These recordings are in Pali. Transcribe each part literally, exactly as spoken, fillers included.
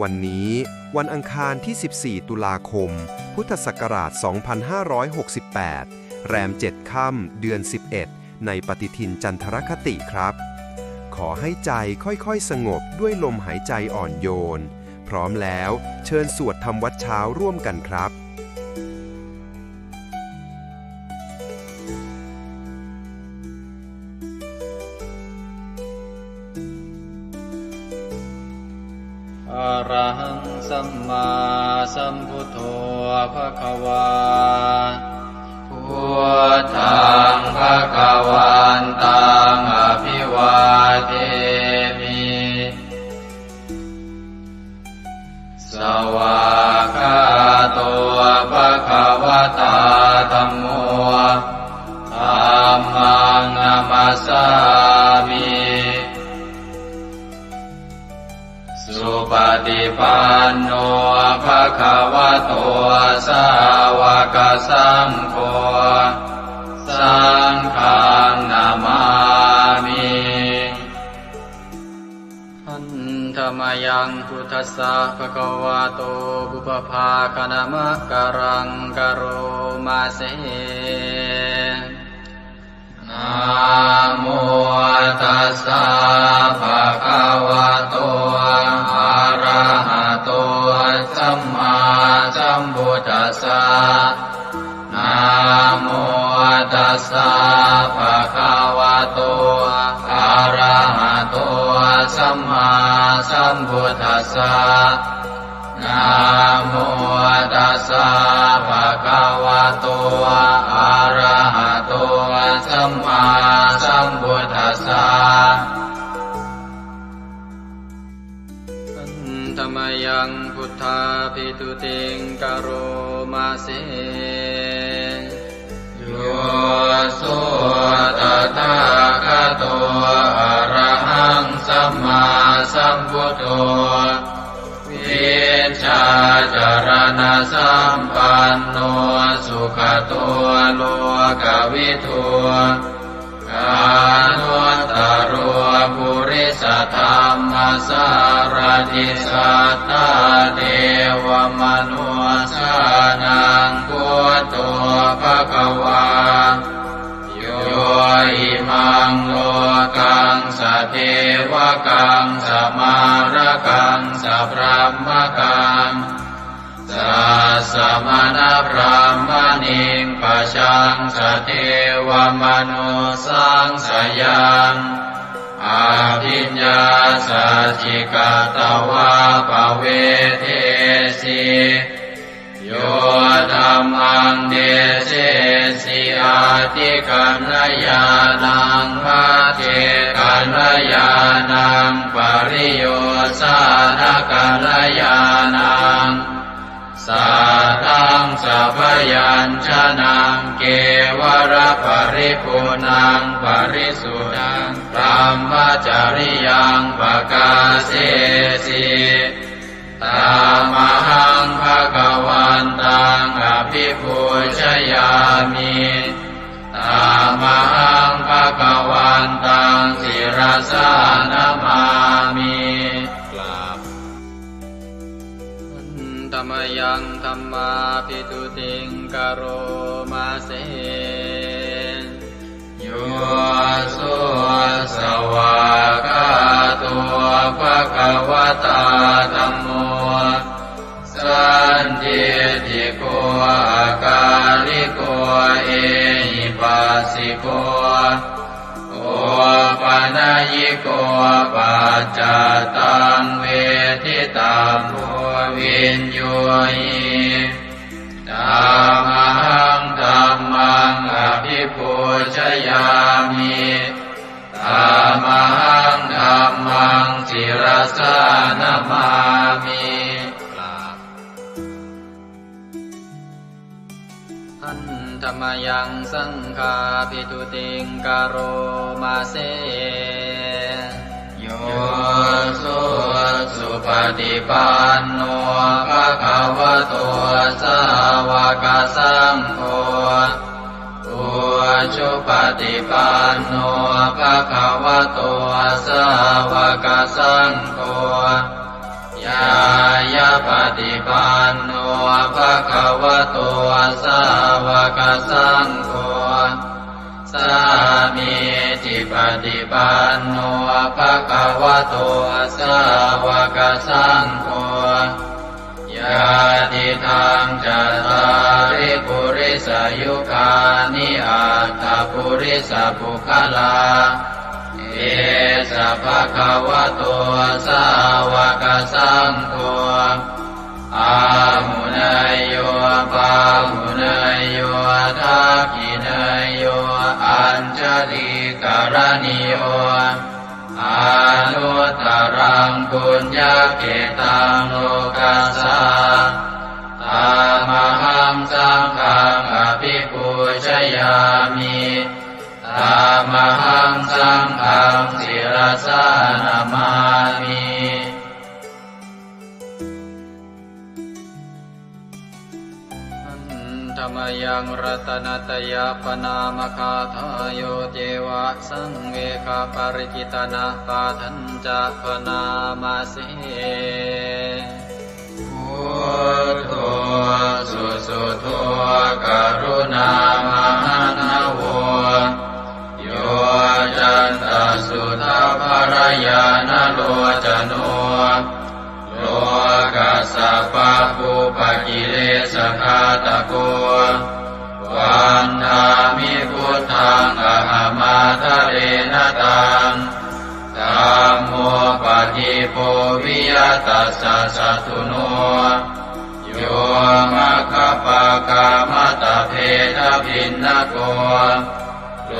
วันนี้วันอังคารที่ สิบสี่ ตุลาคม พุทธศักราช สองพันห้าร้อยหกสิบแปด แรม เจ็ด ค่ำ เดือน สิบเอ็ด ในปฏิทินจันทรคติครับ ขอให้ใจค่อยๆ สงบด้วยลมหายใจอ่อนโยน พร้อมแล้วเชิญสวดทำวัตรเช้าร่วมกันครับ Arahaṃ sammāsambuddho bhagavā. Buddhaṃ bhagavantaṃ abhivādemi. Svākkhāto bhagavatā dhammo. Dhammaṃ namassāmi. Supaṭipanno bhagavato sāvakasaṅgho. Saṅghaṃ namāmi. Handa mayaṃ buddhassa bhagavato pubbabhāganamakāraṃ karoma se. Namo tassa bhagavato arahato sammāsambuddhassa. Namo tassa bhagavato arahato sammāsambuddhassa. Namo tassa bhagavato arahato sammāsambuddhassa. Handa mayaṃ buddhābhistutiṃ karoma se. Yo so tathāgato arahaṃ sammāsambuddho, vijjācaraṇasampanno sugato lokavidū, anuttaro purisadammasārathi satthā devamanussānaṃ buddho bhagavā. Yo imaṃ lokaṃ sadevakaṃ samārakaṃ sabrahmakaṃ sassamaṇabrāhmaṇiṃ pajaṃ sadevamanussānaṃ sayaṃ abhiññāsacchikatvā pavedesi. Yo dhammaṃ desesi atthikaññāṇaṃ, pacchekakaññāṇaṃ, pariyosānakaññāṇaṃ, sātthaṃ sabyañjanaṃ, kevalaparipuṇṇaṃ parisuddhaṃ brahmacariyaṃ pakāsesi. Tamahaṃ bhagavantaṃ abhipūjayāmi. Tamahaṃ bhagavantaṃ sirasā namāmi. กราบ Handa mayaṃ dhammābhistutiṃ karoma se. Yo so svākkhāto bhagavatā dhammo, sandiṭṭhiko akāliko ehipassiko, opanayiko paccattaṃ veditabbo viññūhi. Tamahaṃ dhammaṃ abhipūjayāmi. Tamahaṃ dhammaṃ sirasā namāmi. กราบ Handa mayaṃ saṅghābhistutiṃ karoma se. Yo so supaṭipanno bhagavato sāvakasaṅgho, ujupaṭipanno bhagavato sāvakasaṅgho, ñāyapaṭipanno bhagavato sāvakasaṅgho, sāmīcipaṭipanno bhagavato sāvakasaṅgho, yadidaṃ cattāri purisayugāni aṭṭha purisapuggalā, esa bhagavato sāvakasaṅgho, āhuneyyo pāhuneyyo dakkhiṇeyyo añjalikaraṇīyo, anuttaraṃ puññakkhettaṃ lokassā. Tamahaṃ saṅghaṃ abhipūjayāmi. Tamahaṃ saṅghaṃ sirasā namāmi. Handa mayaṃ ratanattayappaṇāmagāthāyo ceva saṃvegaparikittanapāṭhañca bhaṇāma se. Buddho susuddho karuṇāmahaṇṇavo, yoccantasuddhabbarañāṇalocano, lokassa pāpūpakilesaghātako, vandāmi buddhaṃ ahamādarena taṃ. Dhammo padīpo viya tassa satthuno, yo maggapākamatabbhedabhinnako,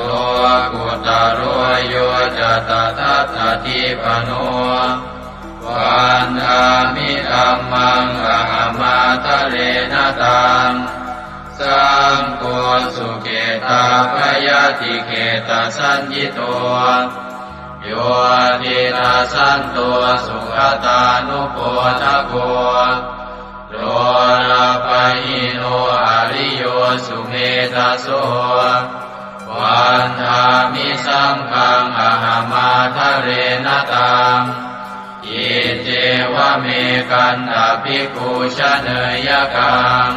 lokuttaro yo ca tadatthadīpano, vandāmi dhammaṃ ahamādarena taṃ. Saṅgho sukhettābhayatiṭṭhetasaññito, yo tiṇṇassanto sugatānupodako, lolapahīno ariyo sumedhaso, vandāmi saṅghaṃ ahamādarena taṃ. Iccevamekantabhikkhū janeyyakaṃ,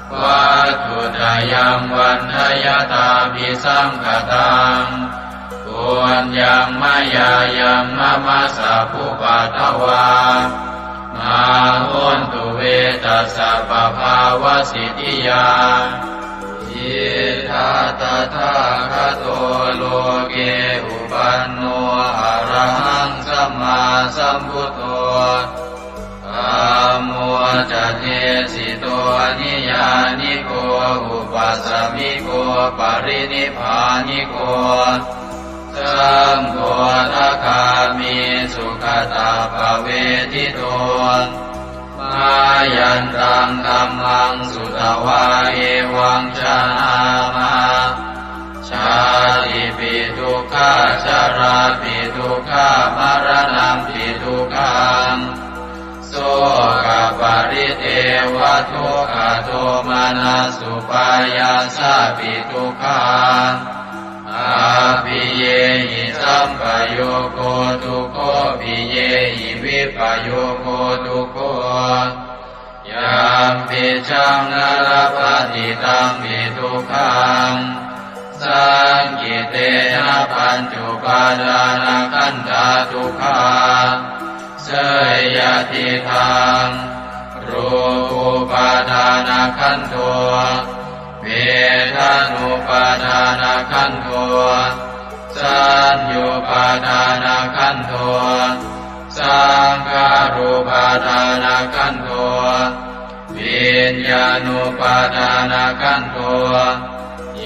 vatthuttayaṃ vandayattābhisaṅkhataṃ, puññaṃ mayā yaṃ mama sabbupaddavā, mā hontu ve tassa pabhāvasiddhiyā. Idha tathāgato loke uppanno arahaṃ sammāsambuddho, dhammo ca desito niyyāniko upasamiko parinibbāniko, saṅgho sakāmi sugatappavedito, mayantaṃ dhammaṃ sutvā evaṃ janāma, jātipi dukkhā jarāpi dukkhā maraṇampi dukkhaṃ, sokaparidevadukkhadomanassupāyāsāpi dukkhaṃ, appiyehi sampayogo dukkho piyehi vippayogo dukkho, yampicchaṃ na labhati tampi dukkhaṃ, saṅkhittena pañcupādānakkhandhā dukkhā. Seyyathīdaṃ, rūpupādānakkhandho, vedanupādānakkhandho, saññupādānakkhandho, saṅkhārupādānakkhandho, viññāṇupādānakkhandho,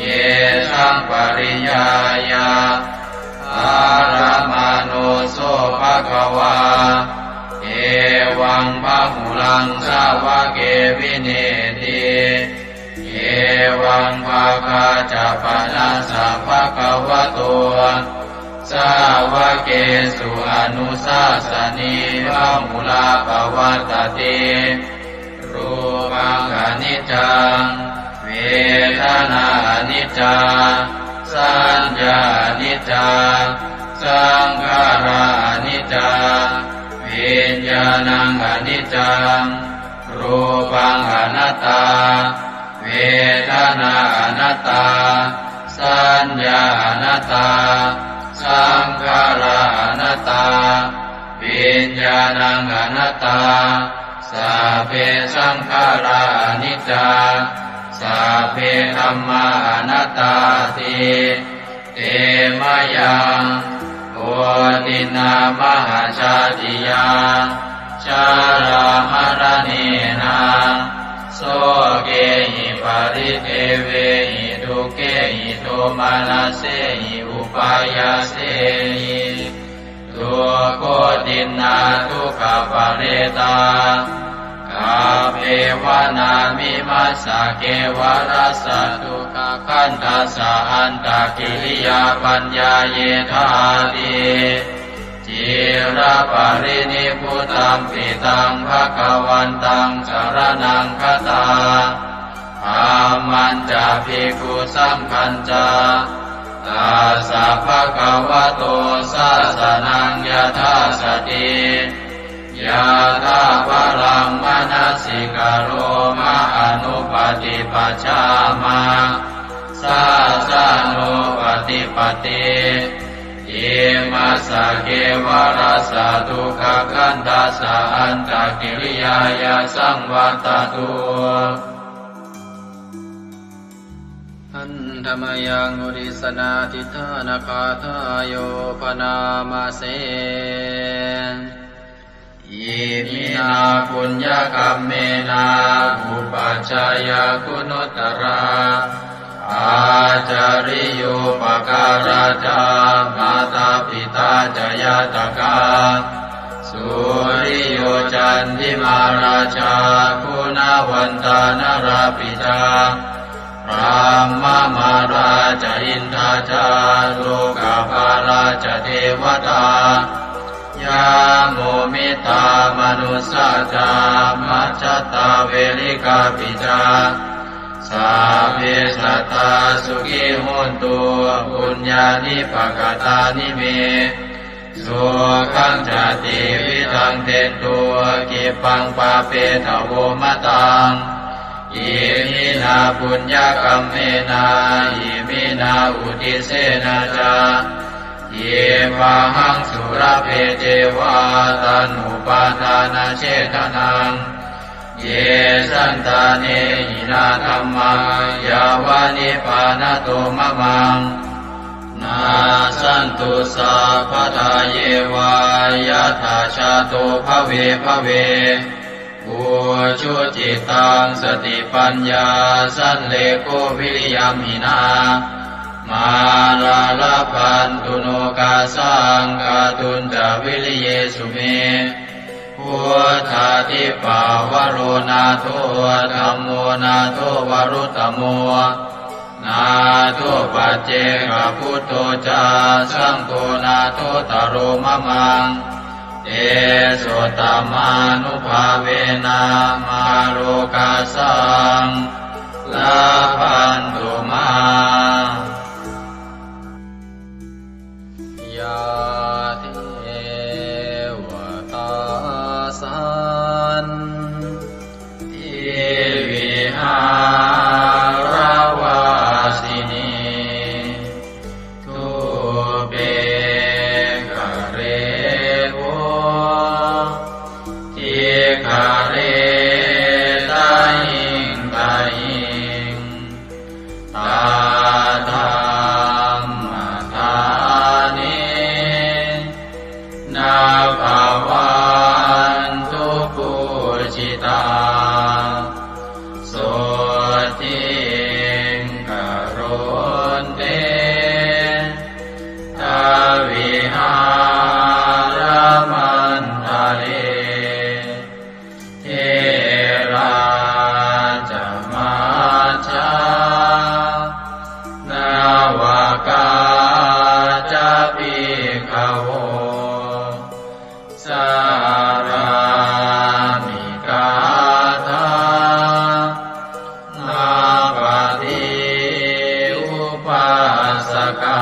yesaṃ pariññāya dharamāno so bhagavā, evaṃ bahulaṃ sāvake vineeti. Evaṃ bhāgā ca pana sa bhagavato sāvakesu anusāsanī bahulā pavattati. Rūpaṃ aniccaṃ, vedanā aniccā, saññā aniccā, Saṅkhārā aniccā, viññāṇaṃ aniccaṃ, rūpaṃ anattā, vedanā anattā, saññā anattā, saṅkhārā anattā, viññāṇaṃ anattā. Sabbe saṅkhārā aniccā, sabbe dhammā anattāti. Te mayaṃ otiṇṇā mahajātiyā, jarāmaraṇena, sokehi paridevehi, dukkhehi domanassehi upāyāsehi. Dukkhotiṇṇā dukkhaparetā, kappeva nāmimassa kevalassa dukkhakhandhassa antakiriyā paññāyethāti. Ciraparinibbutampi taṃ bhagavantaṃ saraṇaṃ gatā, dhammañca bhikkhusaṅghañca, tassa bhagavato sāsanaṃ yathā sati, yathābalaṃ manasikaroma anuppaṭipajjhāma, sāsanūpaṭipatti. Imassa kevalassa dukkhakhandhassa antakiriyāya saṃvattatu. Handa mayaṃ uddissanādhiṭṭhānagāthāyo bhaṇāma se. Iminā puññakammena upajjhāyā guṇuttarā, ācariyūpakārā ca mātā pitā ca ñātakā, suriyo candimā rājā guṇavantā narāpi ca, brahmamārā ca indā ca lokapālā ca devatā, yamo mittā manussā ca majjhattā verikāpi ca, sabbe sattā sukhī hontu puññāni pakatāni me. Sukhañca tividhaṃ dentu khippaṃ pāpetha vo mataṃ. Iminā puññakammena iminā uddissena ca khippāhaṃ sulabhe ceva taṇhupādānachedanaṃ. Ye santāne hinā dhammā yāva nibbānato mamaṃ, nassantu sabbadā yeva yattha jāto bhave bhave. Ujucittaṃ satipaññā sallekho viriyamhinā, mārā labhantu nokāsaṃ kātuñca viriyesu me. Buddhādhipavaro nātho, dhammo nātho varuttamo, nātho paccekabuddho ca, saṅgho nāthottaro mamaṃ. Tesottamānubhāvena mārokāsaṃ labhantu mā. Yā devatā santi vihāravāsinī, thūpe ghare bodhighare tahiṃ tahiṃ, tā dhammadānena bhavantu pūjitā. Sotthiṃ karontedha vihāramaṇḍale. Therā ca majjhā navakā ca bhikkhavo, sārāmikā dhammapaṭi upāsakā.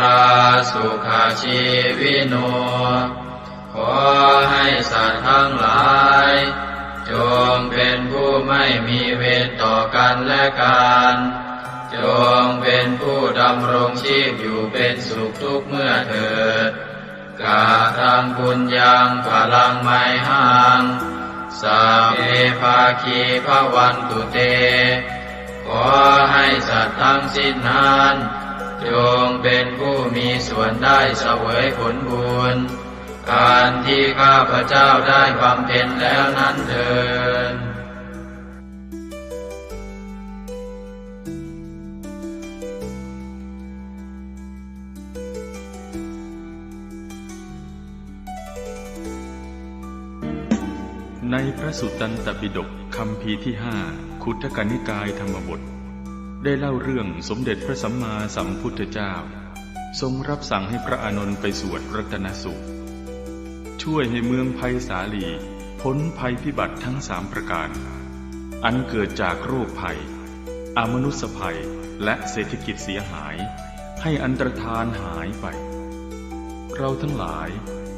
ราสุขชีวิโน ขอให้สัตว์ทั้งหลาย จงเป็นผู้ไม่มีเวรต่อกันและกัน จงเป็นผู้ดำรงชีพอยู่เป็นสุขทุกเมื่อเถิด Kataṃ puññaṃ phalaṃ mayhaṃ, sabbe bhāgī bhavantu te. ขอให้สัตว์ทั้งสิ้นนั้น จงเป็นผู้มีส่วนได้เสวยผลบุญ อันที่ข้าพเจ้าได้บำเพ็ญแล้วนั้นเทอญ ในพระสุตตันตปิฎกคัมภีร์ที่ห้า ขุททกนิกายธรรมบท ได้เล่าเรื่องสมเด็จพระสัมมาสัมพุทธเจ้า ทรงรับสั่งให้พระอานนท์ไปสวดรัตนสูตร ช่วยให้เมืองไพศาลีพ้นภัยพิบัติทั้งสามประการ อันเกิดจากโรคภัย อมนุสสภัย และเศรษฐกิจเสียหาย ให้อันตรธานหายไป เราทั้งหลาย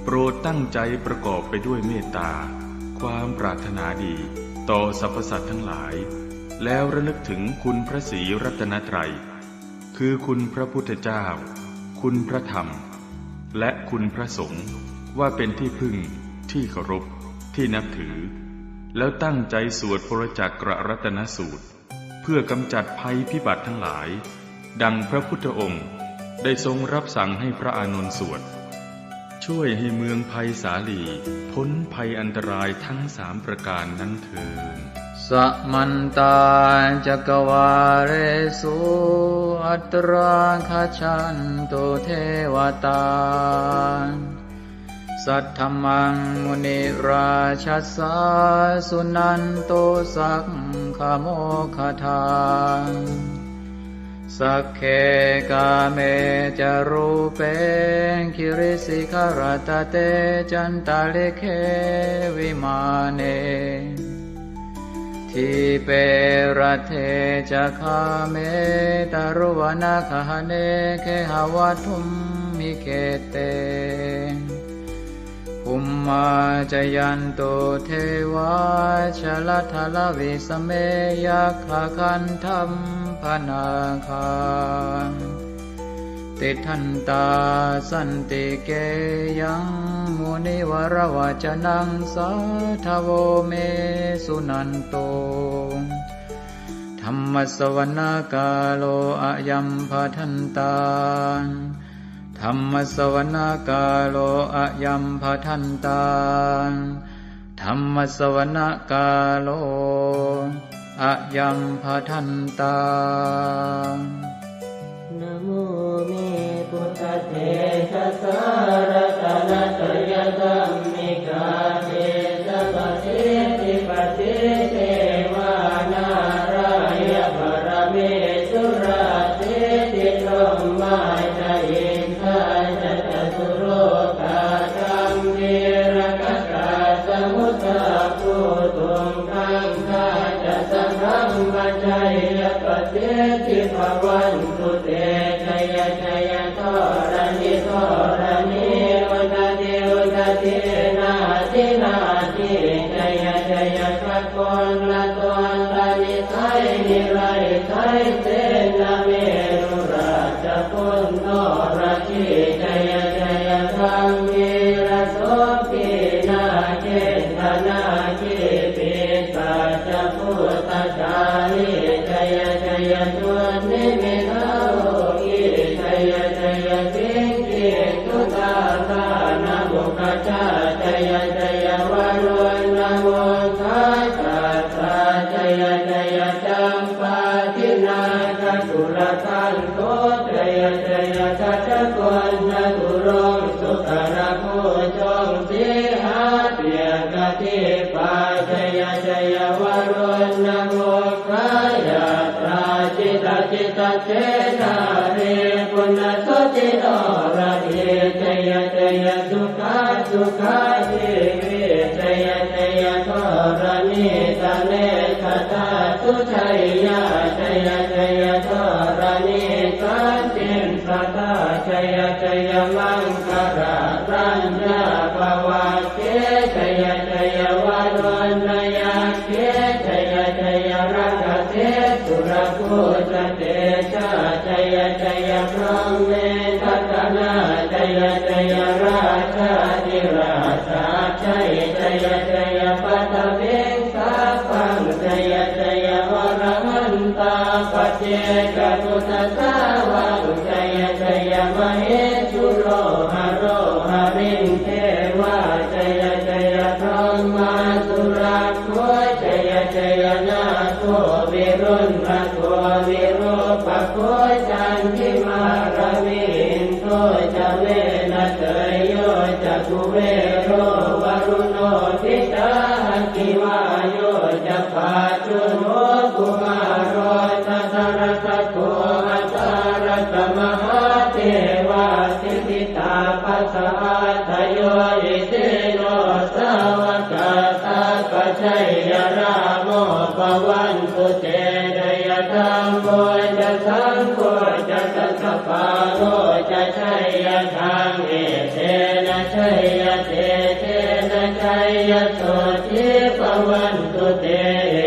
โปรดตั้งใจประกอบไปด้วยเมตตา ความปรารถนาดีต่อสรรพสัตว์ทั้งหลาย แล้วระลึกถึงคุณพระศรีรัตนตรัย คือคุณพระพุทธเจ้า คุณพระธรรม และคุณพระสงฆ์ ว่าเป็นที่พึ่ง ที่เคารพ ที่นับถือ แล้วตั้งใจสวดปรจักกรัตนสูตร เพื่อกำจัดภัยพิบัติทั้งหลาย ดังพระพุทธองค์ได้ทรงรับสั่งให้พระอานนท์สวด ช่วยให้เมืองไพศาลีพ้นภัยอันตรายทั้งสามประการนั้นเทอญ Samantā cakkavāḷesu atrāgacchantu devatā, saddhammaṃ munirājassa suṇantu saggamokkhadaṃ. Sagge kāme ca rūpe girisikharataṭe cantalikkhe vimāne, dīpe raṭṭhe ca gāme taruvanagahane gehavatthumhi khette, bhummā cāyantu devā jalathalavisame yakkhagandhabbanāgā, tiṭṭhantā santike yaṃ munivaravacanaṃ sādhavo me suṇantu. Dhammassavanakālo ayambhadantā. Dhammassavanakālo ayambhadantā. Dhammassavanakālo ayambhadantā. Namo me buddhatejasā ratanattayadhammikā tejapasiddhi pasīdevā nārāyaparamesurā siddhibrahmā ca indā ca catulokā gambhīrakkhakā samuddā bhūtuṃ gaṅgā ca sabrahmajayapasiddhi bhavantu te. Jaya jaya dharaṇi dharaṇī udadhi udadhī nadi nadī, jaya jaya gagonlatonlani sai nirai sai sena merurāja punnoradī, jaya jaya gambhīra sombhī nāgendanāgī pisācabhūtagālī, jaya jaya dunnimittarogī, jaya jaya siṅgī sudādānamukhajā, jaya jaya varuṇṇamukhasātrā, jaya jaya cam pādināgakulagantho, jaya jaya gajagonnaturaṅga sukarabhujaṅga sīhabyagghadīpā, jaya jaya varuṇṇamukhayātrā, jita jita khedābhipuna jotinoradī, jaya jaya sukhā sukhā jīvī, jaya jaya dharaṇītale sadā sujayyā, jaya jaya dharaṇī santin sadā, jaya maṅkarāraññā bhavagge jaya jaya varuṇṇayakkhe jaya jaya rakkhase surabhūjatejā jaya jaya brahmendagaṇā jaya jaya rājādhirājasājjai jaya jaya paṭhaviṃ sabbaṃ jaya jaya arahantā paccekabuddhasāvaṃ jaya jaya mahesuro haro harindevā jaya jaya brahmā surakkho jaya jaya nāgo viruḷhako virūpakkho candimā ravi indo ca venateyyo ca kuvero varuṇo pi ca aggi vāyo ca pājuṇho kumāro dhataraṭṭhako aṭṭhārasa mahādevā siddhitāpasaādayo isino sāvakā sabbā jaya rāmo bhavantu te jaya dhammo ca saṅgho ca dasapālo ca jaya dhamme etena jaya tejena jaya sotthī bhavantu te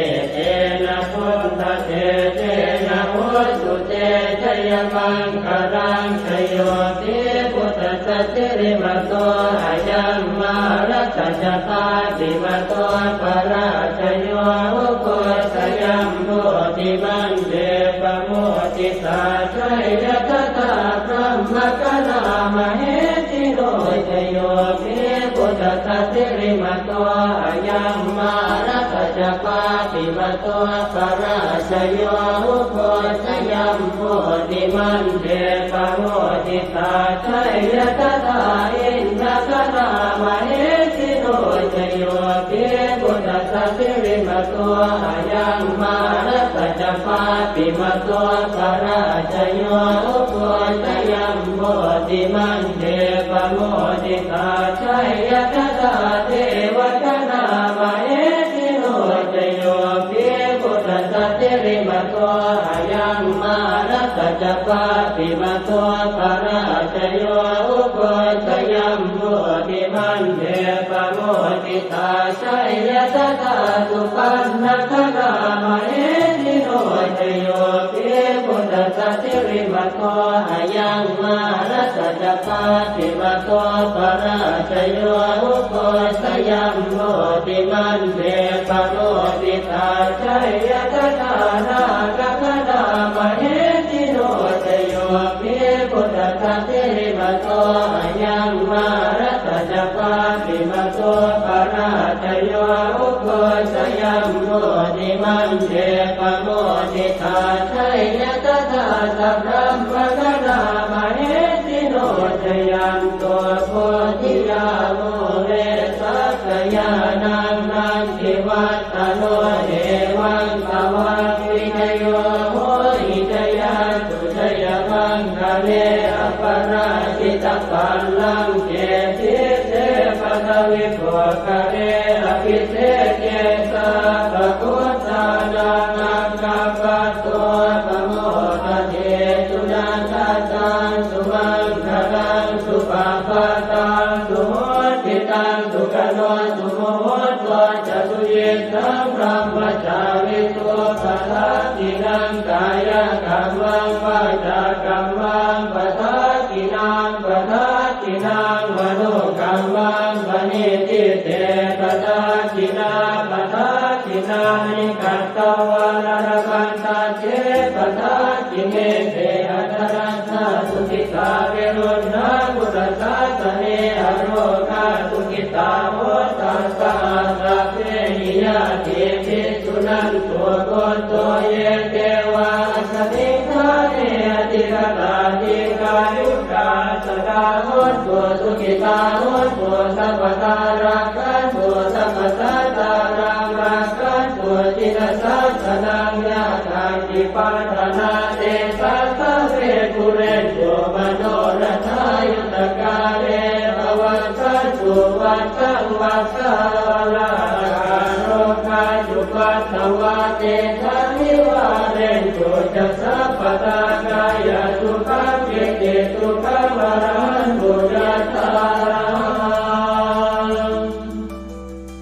etena buddhatejena hotu te jayamaṅgalaṃ jayo hi buddhassa sirīmato ayaṃ mārassa ca pāpimato parājayo ugghosayuṃ bodhimaṇḍe pamoditā jaya tadā brahmagaṇā mahesino jayo hi buddhassa sirīmato ayaṃ mārassa ca pāpimato parājayo ugghosayuṃ bodhimaṇḍe pamoditā jaya tadā indagaṇā mahesino jayo hi buddhassa sirīmato ayaṃ mārassa ca pāpimato parājayo ugghosayuṃ bodhimaṇḍe pamoditā jaya tadā devagaṇā mahesino jayo hi buddhassa sirīmato ayaṃ mārassa ca pāpimato parājayo ugghosayuṃ bodhimaṇḍe pamoditā jaya tadā supaṇṇagaṇā mahesino jayo hi buddhassa sirīmato ayaṃ mārassa ca pāpimato parājayo ugghosayuṃ bodhimaṇḍe pamoditā jaya tadā nāgagaṇā mahesino jayo hi buddhassa sirīmato ayaṃ mārassa ca pāpimato parājayo ugghosayuṃ bodhimaṇḍe pamoditā jaya tadā sabrahmagaṇā mahesino jayanto bodhiyā mūle sakyānaṃ nandivaḍ ḍhano evaṃ tvaṃ vijayo hohi jayassu jayamaṅgale aparājitapallaṅke sīse paṭhavipokkhare abhiseke sabbabuddhānaṃ aggappatto pamodati. Sunakkhattaṃ sumaṅgalaṃ supabhātaṃ suhuṭṭhitaṃ sukhaṇo sumuhutto ca suyiṭṭhaṃ brahmacārisu padakkhiṇaṃ kāyakammaṃ vācākammaṃ padakkhiṇaṃ padakkhiṇaṃ manokammaṃ paṇidhī te padakkhiṇā padakkhiṇāni katvāna labhantatthe padakkhiṇe. Te atthaladdhā sukhitā viruḷhā buddhasāsane arogā sukhitā hotha saha sabbehi ñātibhi. Suṇantu bhonto ye devā asmiṃ ṭhāne adhigatā dīghāyukā sadā hontu sukhitā hontu sabbadā rakkhantu sabbasattānaṃ rakkhantu jinasāsanaṃ. Yā kāci patthanā tesaṃ sabbe pūrentu manorathā yuttakāle pavassantu vassaṃ vassāvalā. Rogā cupaddavā tesaṃ nivārentu ca sabbadā. Kāyasukhaṃ cittisukhaṃ arahantu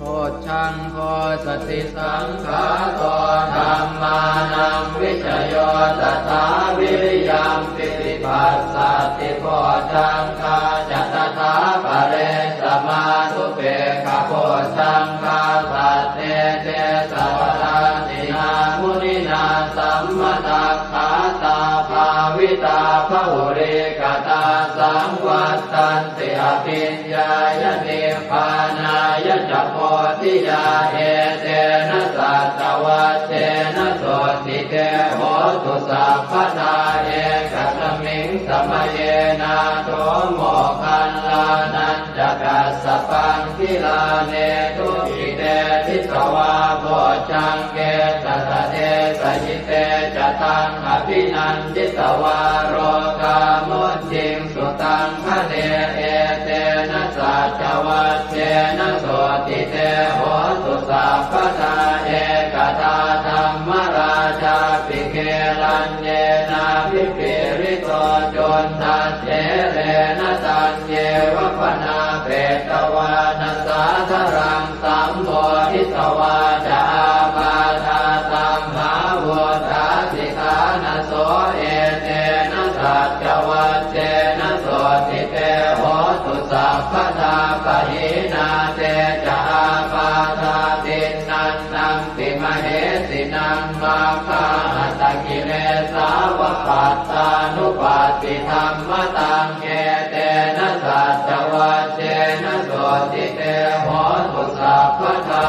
Bojjhaṅgo satisaṅkhāto dhammānaṃ vicayo tathā viriyampīti passaddhi bojjhaṅgā ca tathāpare samādhupekkhabojjhaṅgā sattete sabbadassinā muninā sammadakkhātā bhāvitā bahulīkatā saṃvattanti abhiññāya nibbānāya ca bodhiyā etena saccavajjena sotthi te hotu sabbadā. Ekasmiṃ samaye nātho moggallānañca kassapaṃ gilāne dukkhite disvā bojjhaṅge satta desayi te ca taṃ abhinanditvā rogā mucciṃsu taṃ khaṇe etena saccavajjena sotthi te hotu sabbadā. Ekadā dhammarājāpi gelaññenābhipīḷito cundattherena taññeva bhaṇāpetvāna sādaraṃ sammoditvā ca ābādhā tamhā vuṭṭhāsi ṭhānaso etena saccavajjena sotthi te hotu sabbadā. Pahīnā te ca ābādhā tiṇṇannampi mahesinaṃ maggāhatakilesāva pattānuppattidhammataṃ etena saccavajjena sotthi te hotu sabbadā.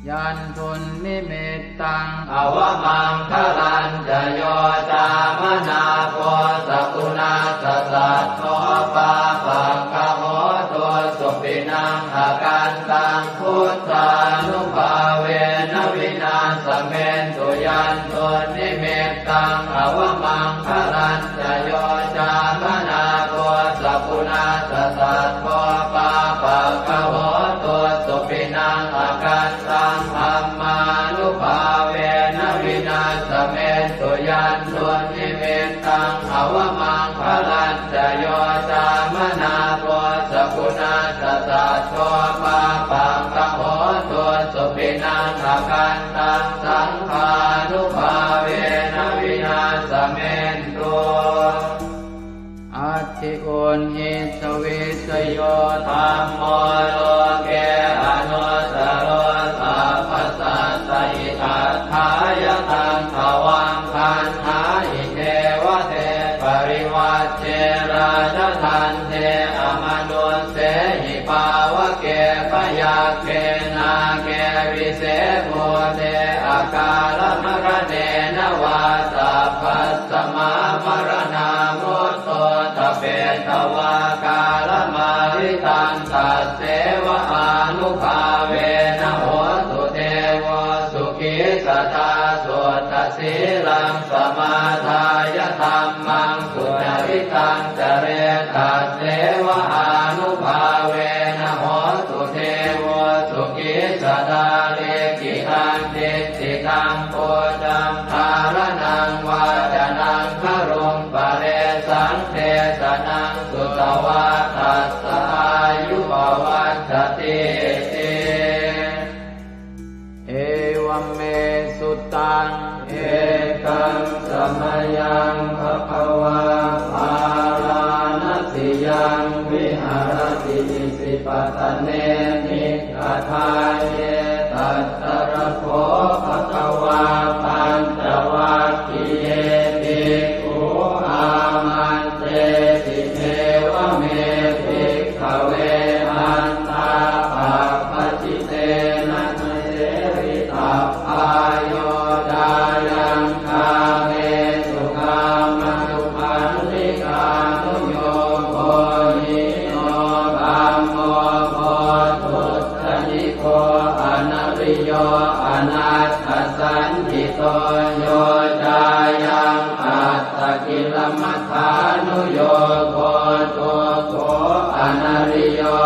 Yandunnimittaṃ avamaṅgalañca yo cāmanāpo sakuṇassa saddo pāpaggaho dussupinaṃ akantaṃ buddhānubhāvena vināsamentu. Yandunnimittaṃ avamaṅgalañca yo cāmanāpo sakuṇassa saddo pāpaggaho dussupinaṃ akantaṃ dhammānubhāvena vināsamentu. Yandunnimittaṃ avamaṅgalañca yo cāmanāpo sakuṇassa saddo pāpaggaho dussupinaṃ akantaṃ saṅghānubhāvena vināsamentu. Atthi uṇhissa vijayo dhammo loke anuttaro sabbasattahitatthāya taṃ tvaṃ gaṇhāhi devate. Parivajje rājadaṇḍe amanussehi pāvake byagghe nāge vise bhūte akālamaraṇena vā sabbasmā maraṇā mutto ṭhapetvā kālamāritaṃ tasseva ānubhāvena hotu devo sukhī sadā. Suddhasīlaṃ samādāya dhammaṃ sucaritaṃ care tasseva ānubhāvena hotu devo sukhī sadā. Likkhitaṃ cintitaṃ pūjaṃ dhāraṇaṃ vācanaṃ garuṃ paresaṃ desanaṃ sutvā tassa āyu pavaḍḍhatīti. Evaṃ me sutaṃ. Ekaṃ samayaṃ bhagavā bārāṇasiyaṃ viharati isipatane migadāye. Tatra kho bhagavā pañcavaggiye bhikkhū āmantesi: Evaṃ me bhikkhave antā pabbajitena na sevitabbā. Yo cāyaṃ kāmesu kāmasukhallikānuyogo hīno gammo pothujjaniko anariyo anatthasañhito. Yo cāyaṃ attakilamathānuyogo dukkho anariyo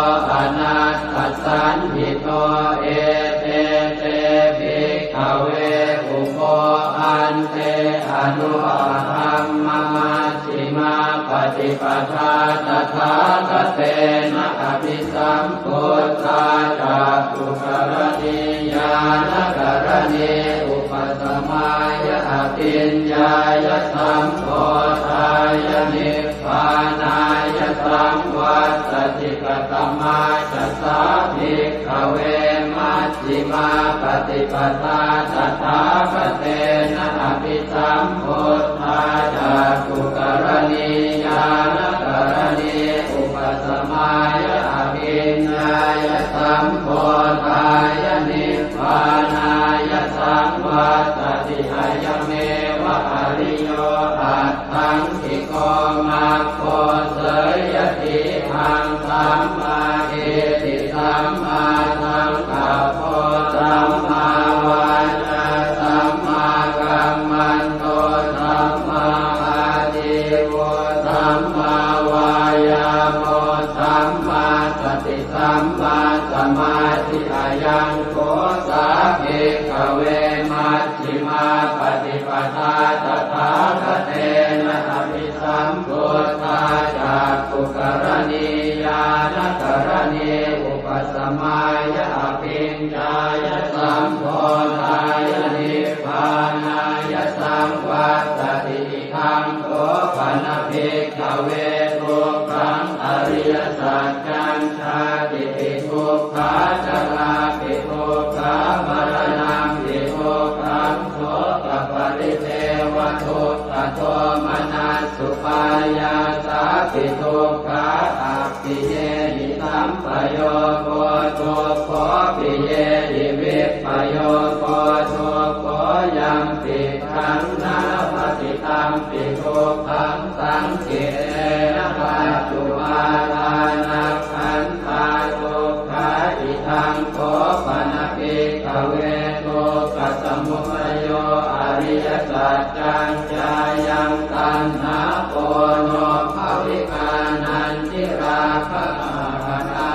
paṭipadā tathāgatena abhisambuddhā cakkhukaraṇī ñāṇakaraṇī upasamāya abhiññāya sambodhāya nibbānāya saṃvattati. Katamā ca sā bhikkhave maj jhimā paṭipadā tathāgatena abhisambuddhā cakkhukaraṇī ñāṇakaraṇī upasamāya abhiññāya sambodhāya nibbānāya saṃvattati. Ayameva ariyo aṭṭhaṅgiko maggo. Seyyathīdaṃ: sammādiṭṭhi sammāsaṅkappo sammāvācā sammākammanto sammāājīvo sammāvāyāmo sammāsati sammāsamādhi. Ayaṃ kho sā bhikkhave majjhimā paṭipadā tathāgatena abhi sambuddhā cakkhukaraṇī ñāṇakaraṇī upasamāya abhiññāya sambodhāya nibbānāya saṃvattati. Idaṃ kho pana bhikkhave dukkhaṃ ariyasaccaṃ. Jātipi dukkhā jarāpi dukkhā maraṇampi dukkhaṃ sokaparidevadukkhadomanassupāyāsāpi dukkhā appiyehi sampayogo dukkho piyehi vippayogo dukkho yampicchaṃ na labhati tampi dukkhaṃ saṅkhittena pañcupādānakkhandhā dukkhā. Idaṃ kho pana bhikkhave dukkhasamudayo ariyasaccaṃ. Yāyaṃ taṇhā ponobbhavikā nandirāgasahagatā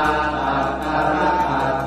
tatra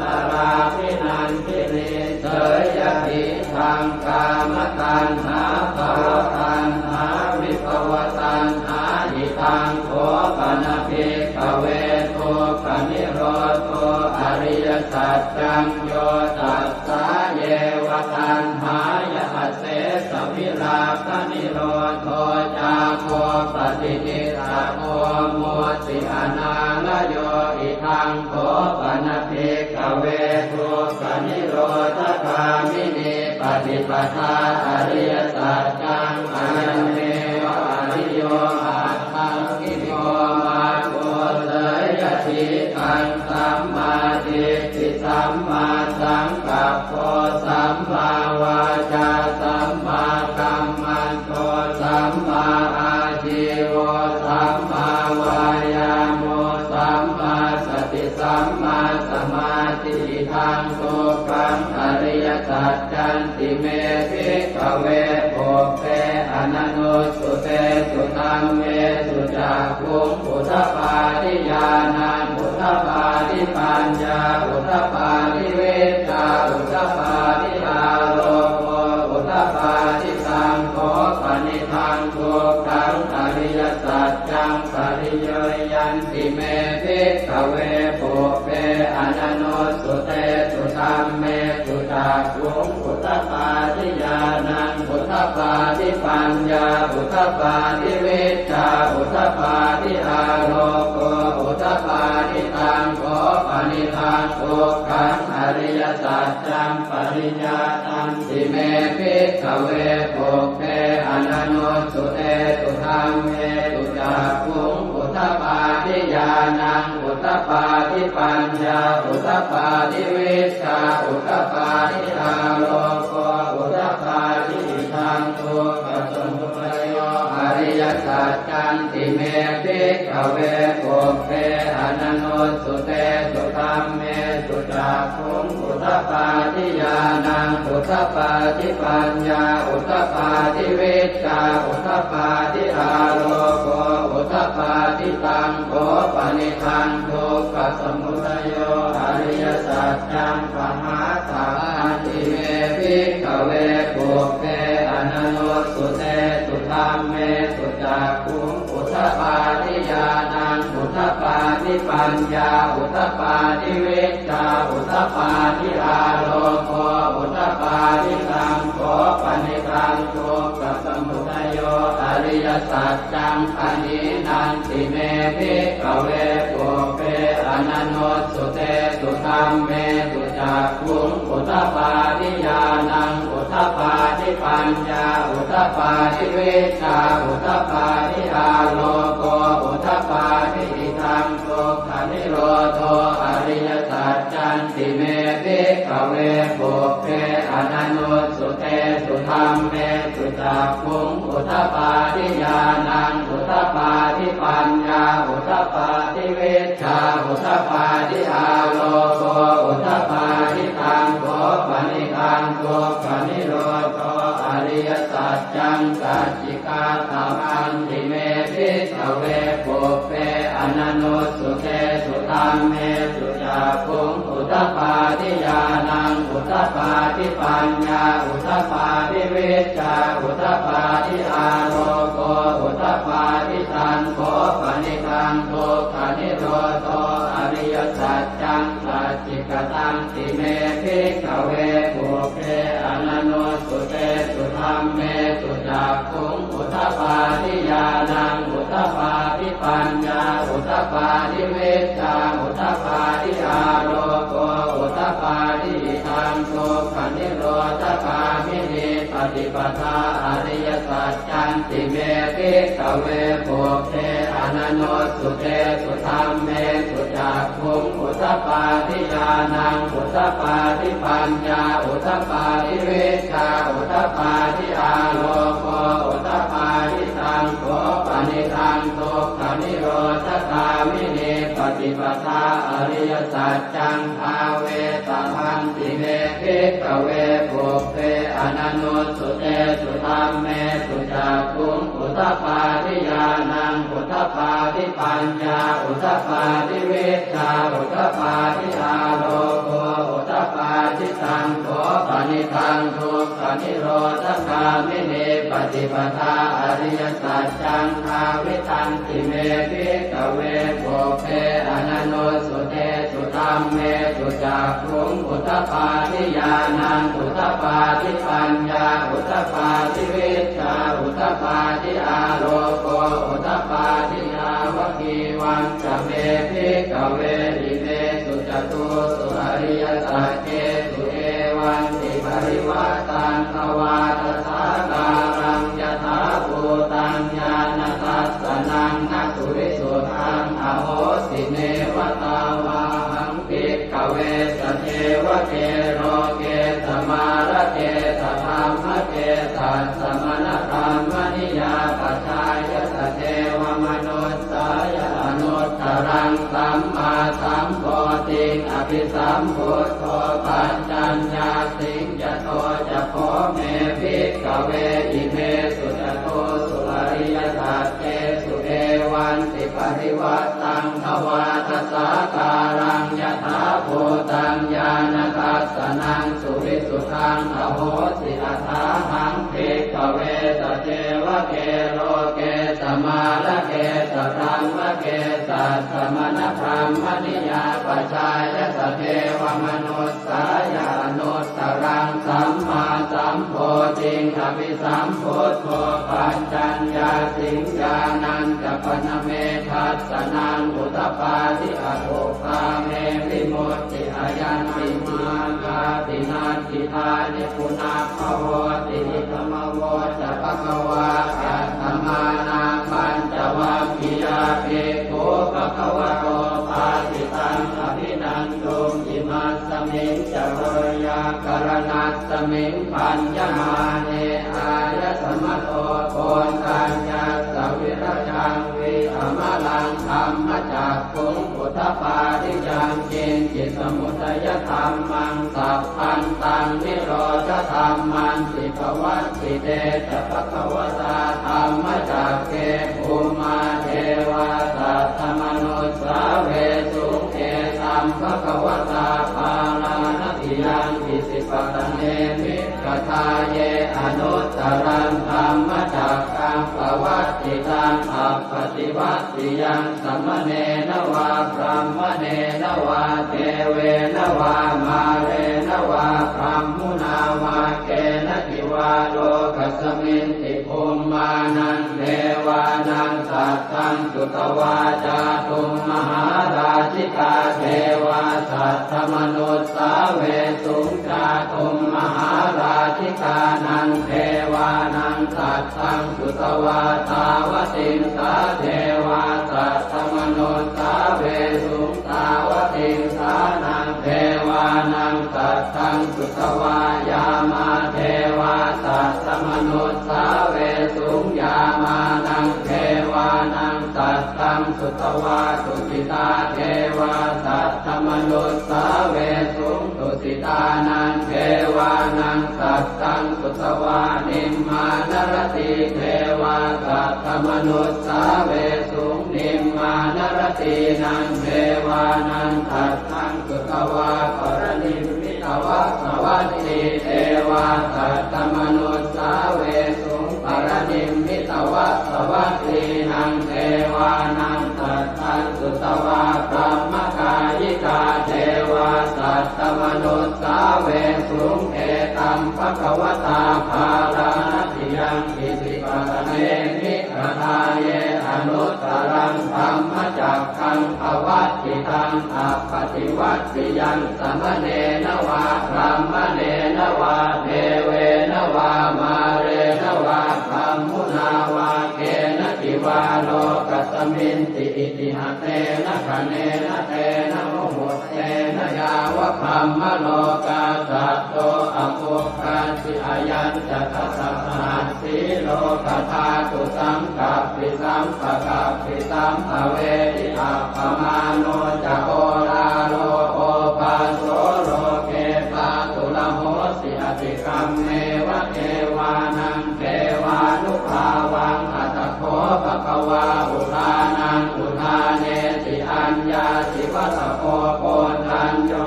tatrābhinandinī seyyathī daṃ kāmataṇhā bhavataṇhā vibhavataṇhā. Idaṃ kho pana bhikkhave dukkhanirodho ariyasaccaṃ. Yo tassāyeva taṇhāya asesavirāganirodho cāgo paṭinissaggo mutti anālayo. Idaṃ kho pana bhikkhave dukkhanirodhagāminī paṭipadā ariyasaccaṃ. Ayameva ariyo aṭṭhaṅgiko maggo. Seyyathīdaṃ: sammādiṭṭhi sammāsaṅkappo sammāvācā sammākammanto sammāājīvo sammāvāyāmo sammāsati sammāsamādhi. Idaṃ dukkhaṃ ariyasaccanti me bhikkhave pubbe ananussutesu dhammesu cakkhuṃ udapādi ñāṇaṃ udapādi paññā udapādi vijjā udapādi āloko udapādi. Taṃ kho panidaṃ dukkhaṃ ariyasaccaṃ pariññeyyanti me bhikkhave pubbe ananussutesu dhammesu cakkhuṃ udapādi ñāṇaṃ udapādi paññā udapādi vijjā udapādi āloko udapādi. Taṃ kho panidaṃ dukkhaṃ ariyasaccaṃ pariññātanti me bhikkhave pubbe ananussutesu dhammesu cakkhuṃ udapādi ñāṇaṃ udapādi paññā udapādi vijjā udapādi āloko udapādi. Idaṃ dukkhasamudayo ariyasaccanti me bhikkhave pubbe ananussutesu dhammesu cakkhuṃ udapādi ñāṇaṃ udapādi paññā udapādi vijjā udapādi āloko udapādi. Taṃ kho panidaṃ dukkhasamudayo ariyasaccaṃ pahātabbanti me bhikkhave pubbe ananussutesu dhammesu cakkhuṃ udapādi ñāṇaṃ udapādi paññā udapādi vijjā udapādi āloko udapādi taṃ kho panidaṃ dukkhasamudayo ariyasaccaṃ pahīnanti me bhikkhave pubbe ananussutesu dhammesu cakkhuṃ udapādi ñāṇaṃ udapādi paññā udapādi vijjā udapādi āloko udapādi idaṃ dukkhanirodho ariyasaccanti me bhikkhave pubbe ananussutesu dhammesu cakkhuṃ udapādi ñāṇaṃ udapādi paññā udapādi vijjā udapādi āloko udapādi taṃ kho panidaṃ dukkhanirodho ariyasaccaṃ sacchikātamanti me bhikkhave pubbe ananussutesu dhammesu cakkhuṃ udapādi ñāṇaṃ udapādi paññā udapādi vijjā udapādi āloko udapādi taṃ kho panidaṃ dukkhanirodho ariyasaccaṃ sacchikatanti me bhikkhave pubbe ananussutesu dhammesu cakkhuṃ udapādi ñāṇaṃ udapādi paññā udapādi vijjā udapādi āloko udapādi idaṃ dukkhanirodhagāminī paṭipadā ariyasaccanti me bhikkhave pubbe ananussutesu dhammesu cakkhuṃ udapādi ñāṇaṃ udapādi paññā udapādi vijjā udapādi āloko udapādi taṃ kho panidaṃ dukkhanirodhagāminī paṭipadā ariyasaccaṃ bhāvetabbanti me bhikkhave pubbe ananussutesu dhammesu cakkhuṃ udapādi ñāṇaṃ udapādi paññā udapādi vijjā udapādi āloko udapādi taṃ kho panidaṃ dukkhanirodhagāminī paṭipadā ariyasaccaṃ bhāvitanti me bhikkhave pubbe ananussutesu dhammesu cakkhuṃ udapādi ñāṇaṃ udapādi paññā udapādi vijjā udapādi āloko udapādi yāvakīvañca me bhikkhave imesu catūsu ariyasaccesu evantiparivaṭṭaṃ dvādasākāraṃ yathābhūtaṃ ñāṇadassanaṃ na suvisuddhaṃ ahosi neva tāvāhaṃ bhikkhave sadevake loke samārake sadhammake sassamaṇabrāhmaṇiyā pajāya sadevamanussāya anuttaraṃ sammāsambodhiṃ abhisambuddho paccaññāsiṃ. Yato ca kho me bhikkhave imesu catūsu ariyasaccesu evantiparivaṭṭaṃ dvādasākāraṃ yathābhūtaṃ ñāṇadassanaṃ suvisuddhaṃ ahosi athāhaṃ bhikkhave sadevake loke samārake sabrahmake sassamaṇabrāhmaṇiyā pajāya sadevamanussāya anuttaraṃ sammāsambodhiṃ abhisambuddho paccaññāsiṃ. Ñāṇañca pana me dassanaṃ udapādi akuppā me vimutti ayaṃ nibbānāti natthi dāni punabbhavoti. Idamavoca bhagavā. Attamanā pañcavaggiyā bhikkhū bhagavato bhāsitaṃ abhinanduṃ. Imasmiñca veyyākaraṇasmiṃ bhaññamāne āyasmato koṇḍaññassa virajaṃ vītamalaṃ dhammacakkhuṃ udapādi yaṅkiñci samudayadhammaṃ sabbantaṃ nirodhadhammanti. Pavattite ca bhagavatā dhammacakke bhummā devā saddamanussāvesuṃ: Etaṃ bhagavatā Bārāṇasiyaṃ Isipatane Migadāye anuttaraṃ dhammacakkaṃ pavattitaṃ taṃ appaṭivattiyaṃ samaṇena vā brāhmaṇena vā devena vā mārena vā brahmunā vā kenaci vā lokasminti bhummānaṃ devānaṃ saddaṃ sutvā cātummahārājikā devā saddamanussāvesuṃ. Cātummahārājikānaṃ devānaṃ saddaṃ sutvā tāvatiṃsā devā saddamanussāvesuṃ. Tāvatiṃsānaṃ devānaṃ saddaṃ sutvā yāmā devā saddamanussāvesuṃ. Yāmānaṃ devānaṃ saddaṃ sutvā tusitā devā saddamanussāvesuṃ. Tusitānaṃ devānaṃ saddaṃ sutvā nimmānaratī devā saddamanussāvesuṃ. Nimmānaratīnaṃ devānaṃ saddaṃ sutvā paranimmitavasavatī devā saddamanussāvesuṃ. Paranimmitavasavattīnaṃ devānaṃ saddaṃ sutvā brahmakāyikā devā saddamanussāvesuṃ. Etaṃ bhagavatā bārāṇasiyaṃ isipatane migadāye anuttaraṃ dhammacakkaṃ pavattitaṃ appaṭivattiyaṃ samaṇena vā brāhmaṇena vā devena vā mārena vā brahmunā vā kenaci vā lokasminti. Itiha tena khaṇena tena muhuttena yāva brahmalokā saddo abbhuggacchi. Ayañca dasasahassī lokadhātu saṅkappi sampakappi sampavedhi. Appamāṇo ca oḷāro obhāso loke pāturahosi atikamma devānaṃ devānubhāvaṃ. Atha kho bhagavā udānaṃ udānesi: Aññāsi vata bho Koṇḍañño,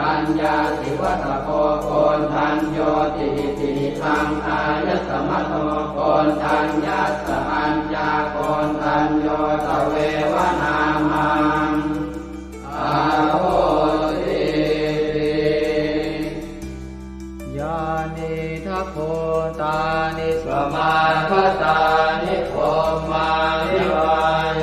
aññāsi vata bho Koṇḍaññoti. Itihidaṃ āyasmato Koṇḍaññassa aññākoṇḍañño tveva nāmaṃ ahosīti. Yānīdha bhūtāni samāgatāni bhummāni vā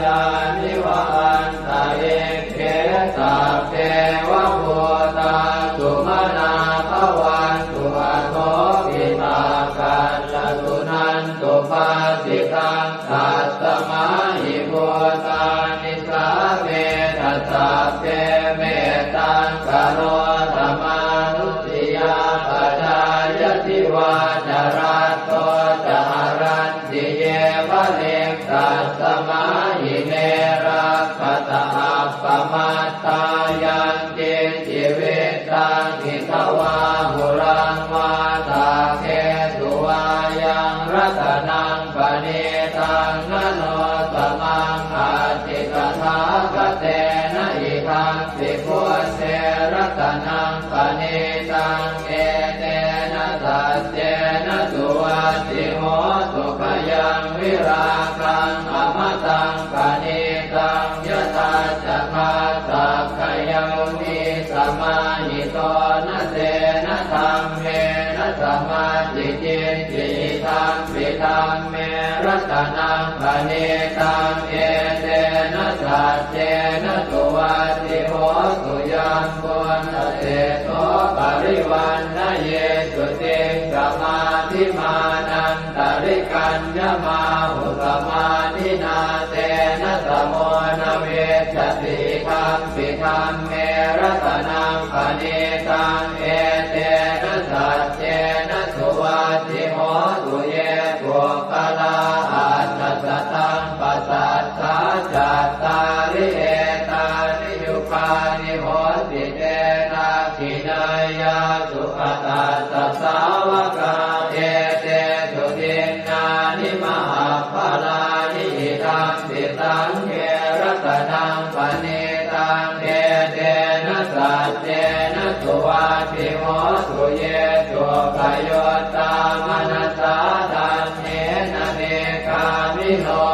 yāni va antalikkhe sabbeva bhūtā sumanā bhavantu athopi sakkacca suṇantu bhāsitaṃ. Tasmā hi bhūtā nisāmetha sabbe mettaṃ karotha mānusiyā pajāya divā ca ratto ca haranti ye baliṃ. Tasmā hi ne rakkhatha appamattā yaṃ kiñci vittaṃ idha vā huraṃ vā saggesu vā yaṃ ratanaṃ paṇītaṃ na no samaṃ atthi tathāgatena. Idampi buddhe ratanaṃ paṇītaṃ etena saccena suvatthi hotu. Khayaṃ virāgaṃ amataṃ paṇītaṃ yadajjhagā sakyamunī samāhito na tena dhammena samatthi kiñci idampi dhamme ratanaṃ paṇītaṃ etena saccena suvatthi hotu. Yambuddhaseṭṭho parivaṇṇayī suciṃ samādhimānan tarikaññamāhu samādhinā tena samo na vijjati idampi dhamme ratanaṃ paṇītaṃ etena saccena suvatthi hotu. Ye puggalā aṭṭha sataṃ pasaṭṭhā cattāri etāni yugāni honti te dakkhiṇeyyā sugatassa sāvakā etesu dinnāni mahapphalāni idampi saṅghe ratanaṃ paṇītaṃ etena saccena suvatthi hotu. Ye suppayuttā manasā daḷhena nikkāmino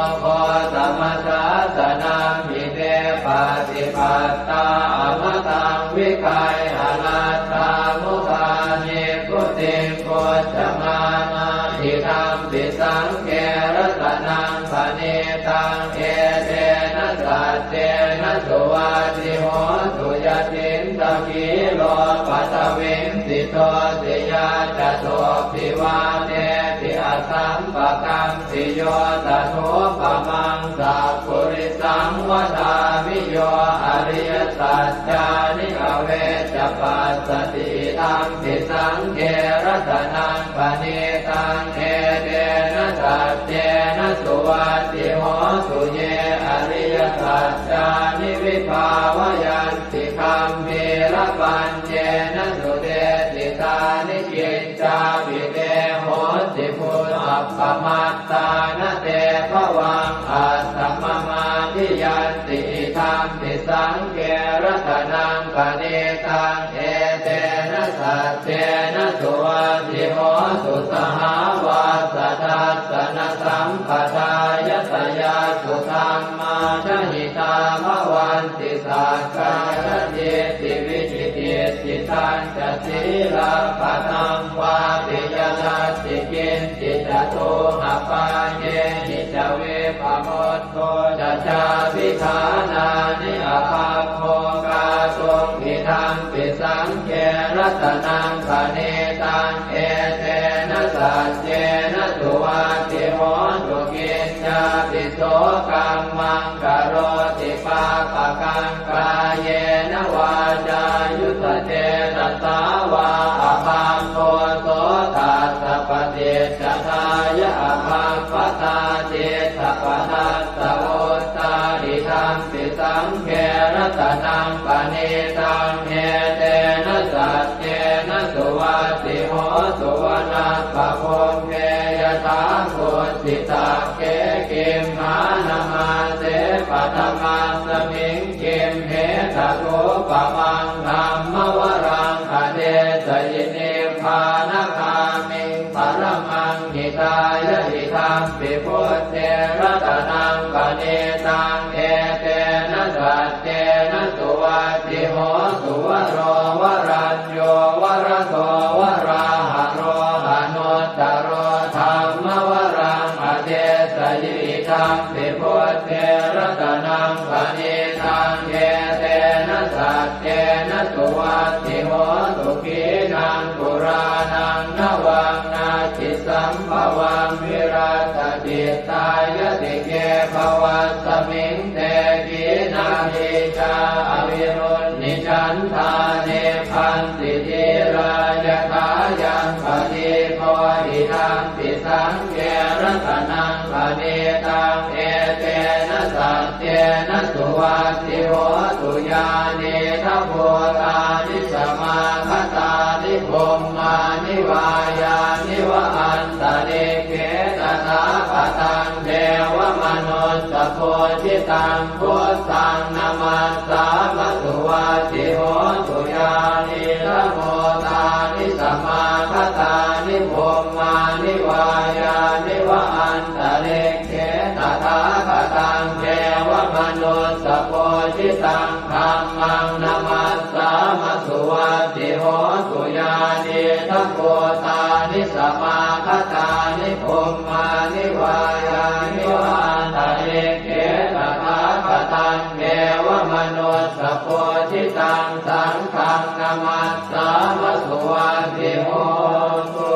Aladdhamudāni nibbutiṃ bhuñjamānā idampi saṅghe ratanaṃ paṇītaṃ etena saccena suvatthi hotu. Yathīndakhīlo paṭhaviṃ sito siyā catubbhi vātebhi asampakampiyo tadupamaṃ sappurisaṃ vadāmi yo ariyasaccāni avecca passati idampi saṅghe ratanaṃ paṇītaṃ etena saccena suvatthi hotu. Ye ariyasaccāni vibhāvayanti gambhīrapaññena sudesitāni kiccāpi te honti bhusappamattā na te bhavaṃ atthamamādiyanti idampi saṅghe ratanaṃ paṇītaṃ etena saccena suvatthi hotu. Sahāvassa dassanasampadāya tayassu dhammā jahitā bhavanti sakkāyadiṭṭhi vicikicchitañca sīlabbataṃ vāpi yadatthi kiñci catūhapāyehi ca vippamu tto ca cābhiṭhānāni abhabbo kātuṃ idampi saṅghe ratanaṃ paṇītaṃ etena saccena suvatthi hotu. Kiñcāpi so kammaṃ karoti pāpakaṃ kāyena vācāyuda cetasā vā abhabbo so tassa paṭicchadāya abhabbatā diṭṭhapadassa vuttā idampi saṅghe ratanaṃ paṇītaṃ etena saccena suvatthi hotu. Vanappagumbe yathā kussitagge gimhānamāse paṭhamasmiṃ gimhe tathūpamaṃ dhammavaraṃ adesayi nibbānagāmiṃ paramaṃ hitāya idampi buddhe ratanaṃ paṇītaṃ etena saccena suvatthi hotu. Varo varañño varado varāharo anuttaro dhammavaraṃ adesayi idampi buddhe ratanaṃ paṇītaṃ etena saccena suvatthi hotu. Khīṇaṃ purāṇaṃ navaṃ natthi sambhavaṃ virattacittāyatike bhavasmiṃ te khīṇabījā avirūḷhichandā nibbanti dhīrā yathāyaṃ padīpo idampi saṅghe ratanaṃ paṇītaṃ etena saccena suvatthi hotu. Yānīdha bhūtāni samāgatāni bhummāni vā yāni va antalikkhe tathāgataṃ devamanussapūjitaṃ buddhaṃ namassāma suvatthi hotu. Yānīdha bhūtāni samāgatāni bhummāni vā yāni va antalikkhe tathāgataṃ devamanussapūjitaṃ dhammaṃ namassāma suvatthi hotu. Yānīdha bhūtāni samāgatāni bhummāni vā yāni va antalikkhe tathāgataṃ devamanussapūjitaṃ saṅghaṃ namassāma suvatthi hotu.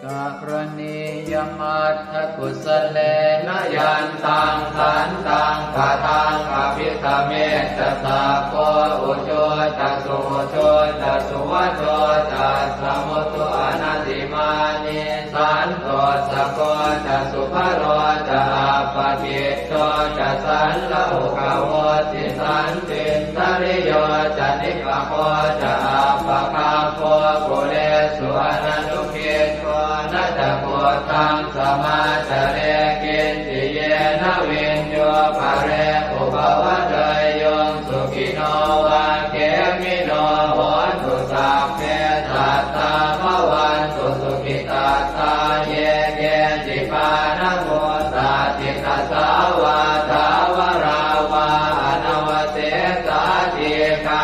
Karaṇīyamatthakusalena yantaṃ santaṃ padaṃ abhisamecca sakko ujū ca suhujū ca suvaco cassa mudu anatimānī santussako ca subharo ca appakicco ca sallahukavutti santindriyo ca nipako ca appagabbho kulesu ananu giddho. Na ca khuddaṃ samācare kiñci yena viññū pare upavadeyyuṃ. Sukhino vā khemino hontu sabbe sattā bhavantu sukhitattā. Ye keci pāṇabhūtatthi tasā vā thāvarā vā anavasesā dīghā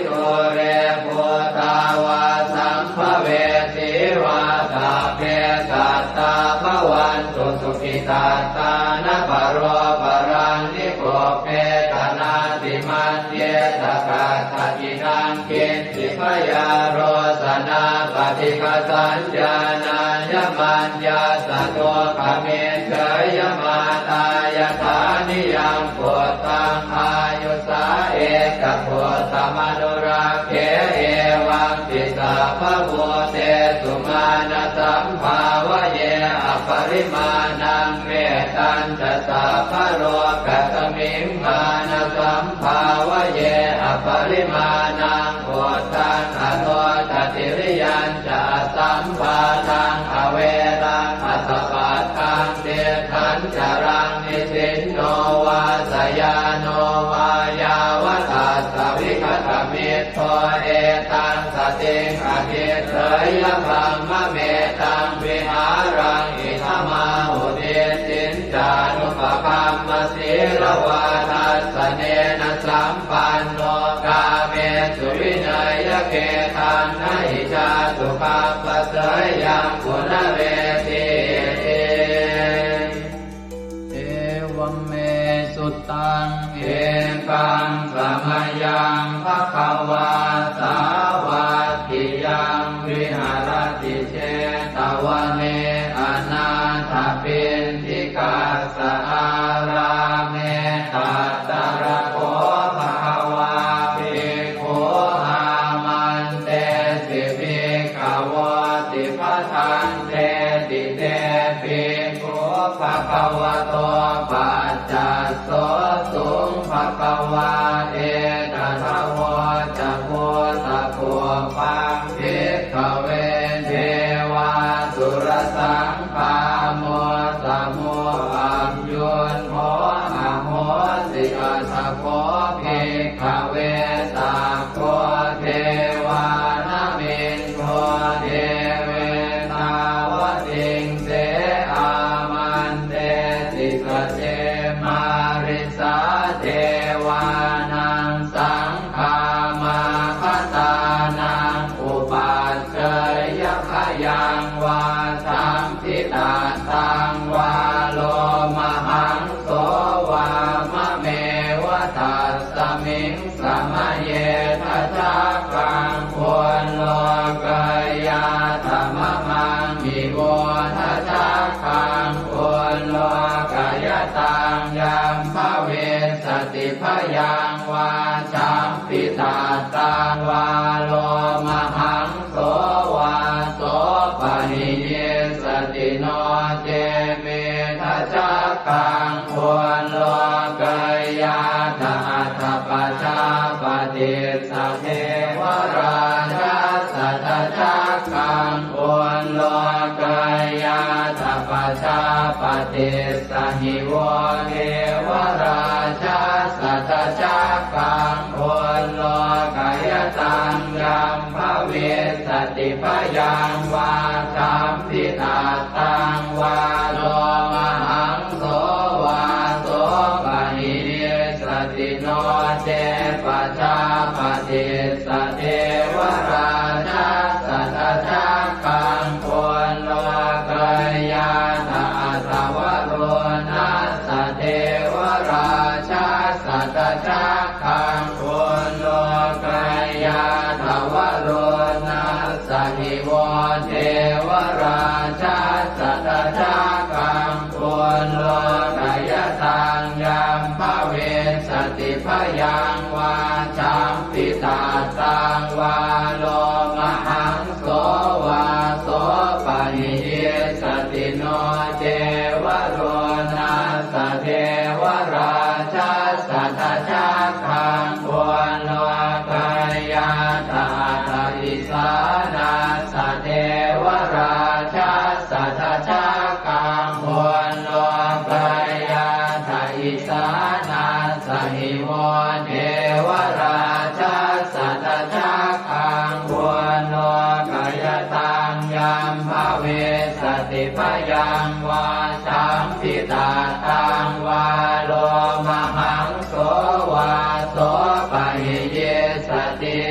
dūre bhūtā vā sambhavesī vā, sabbe sattā bhavantu sukhitattā. Na paro paraṃ nikubbetha, nātimaññetha katthaci naṃ kiñ ci. Byārosanā paṭighasaññā, nāññamaññassa dukkhamiccheyya. Mātā yathā niyaṃ puttaṃ, āyusā ekaputtamanurakkhe, evampi sabbabhūtesu, mānasambhāvaye aparimāṇaṃ. Mettañca sabbalokasmiṃ, mānasambhāvaye aparimāṇaṃ, uddhaṃ adho ca tiriyañca, asambādhaṃ averaṃ asapattaṃ. Tiṭṭhañcaraṃ nisinno vā, sayāno vā yāvatassa vigatamiddho, etaṃ satiṃ adhiṭṭheyya, brahmametaṃ vihāraṃ idhamāhu. Diṭṭhiñcānupagamma sīlavā, dassanena sampanno, kāmesu vineyya gedhaṃ, na hi jātu gabbhaseyyaṃ punaretīti. Evaṃ me sutaṃ. Ekaṃ samayaṃ bhagavā sāvatthiyaṃ viharati jetavane anāthapiṇḍikassa ārāme. Tatra kho bhagavā bhikkhū āmantesi bhikkhavoti. Bhadanteti te bhikkhū bhagavato paccassosuṃ. Bhagavā etadavoca. Bhūtapubbaṃ bhikkhave devāsurasaṅgāmo, samo sambuddho ahosi. Atha kho bhikkhave sakko devānamindo devetāvatiṃse āmantesi. Sace mārisā devānaṃ saṅgāmā bhadānaṃ upajjheyya, bhayaṃ vā samphitattaṃ vā lomahaṃso vā mameva tasmiṃ samaye dhajaggaṃ ullokayātha mamaṃ ivo dhajaggaṃ ullokayataṃ yaṃ bhavissati bhayaṃ vā samphitattaṃ vā lomahaṃso vā so pahiyissati. No ce me dhajaggaṃ ullokayātha. Atha pajāpatissa devarājassa dhajaggaṃ ullokayātha. Pajāpatissa hi vo devarājassa dhajaggaṃ ullokayataṃ yaṃ bhavissati bhayaṃ vā samphitattaṃ vā lomahaṃso vā so pahiyissati. No ce pajāpatissa devarājassa dhajaggaṃ ullokayātha. Atha varuṇassa devarājassa dhajaggaṃ ullokayātha. Varuṇassa hi vo devarājassa dhajaggaṃ ullokayataṃ yaṃ bhavissati bhayaṃ vā samphitattaṃ vā lomahaṃso vā so pahiyissati. No ce varuṇassa devarājassa dhajaggaṃ ullokayātha. Atha isāṇassa devarājassa dhajaggaṃ ullokayātha. Isāṇassa hi vo devarājassa dhajaggaṃ ullokayataṃ yaṃ bhavissati bhayaṃ vā samphitattaṃ vā lomahaṃso vā so pahiyissati.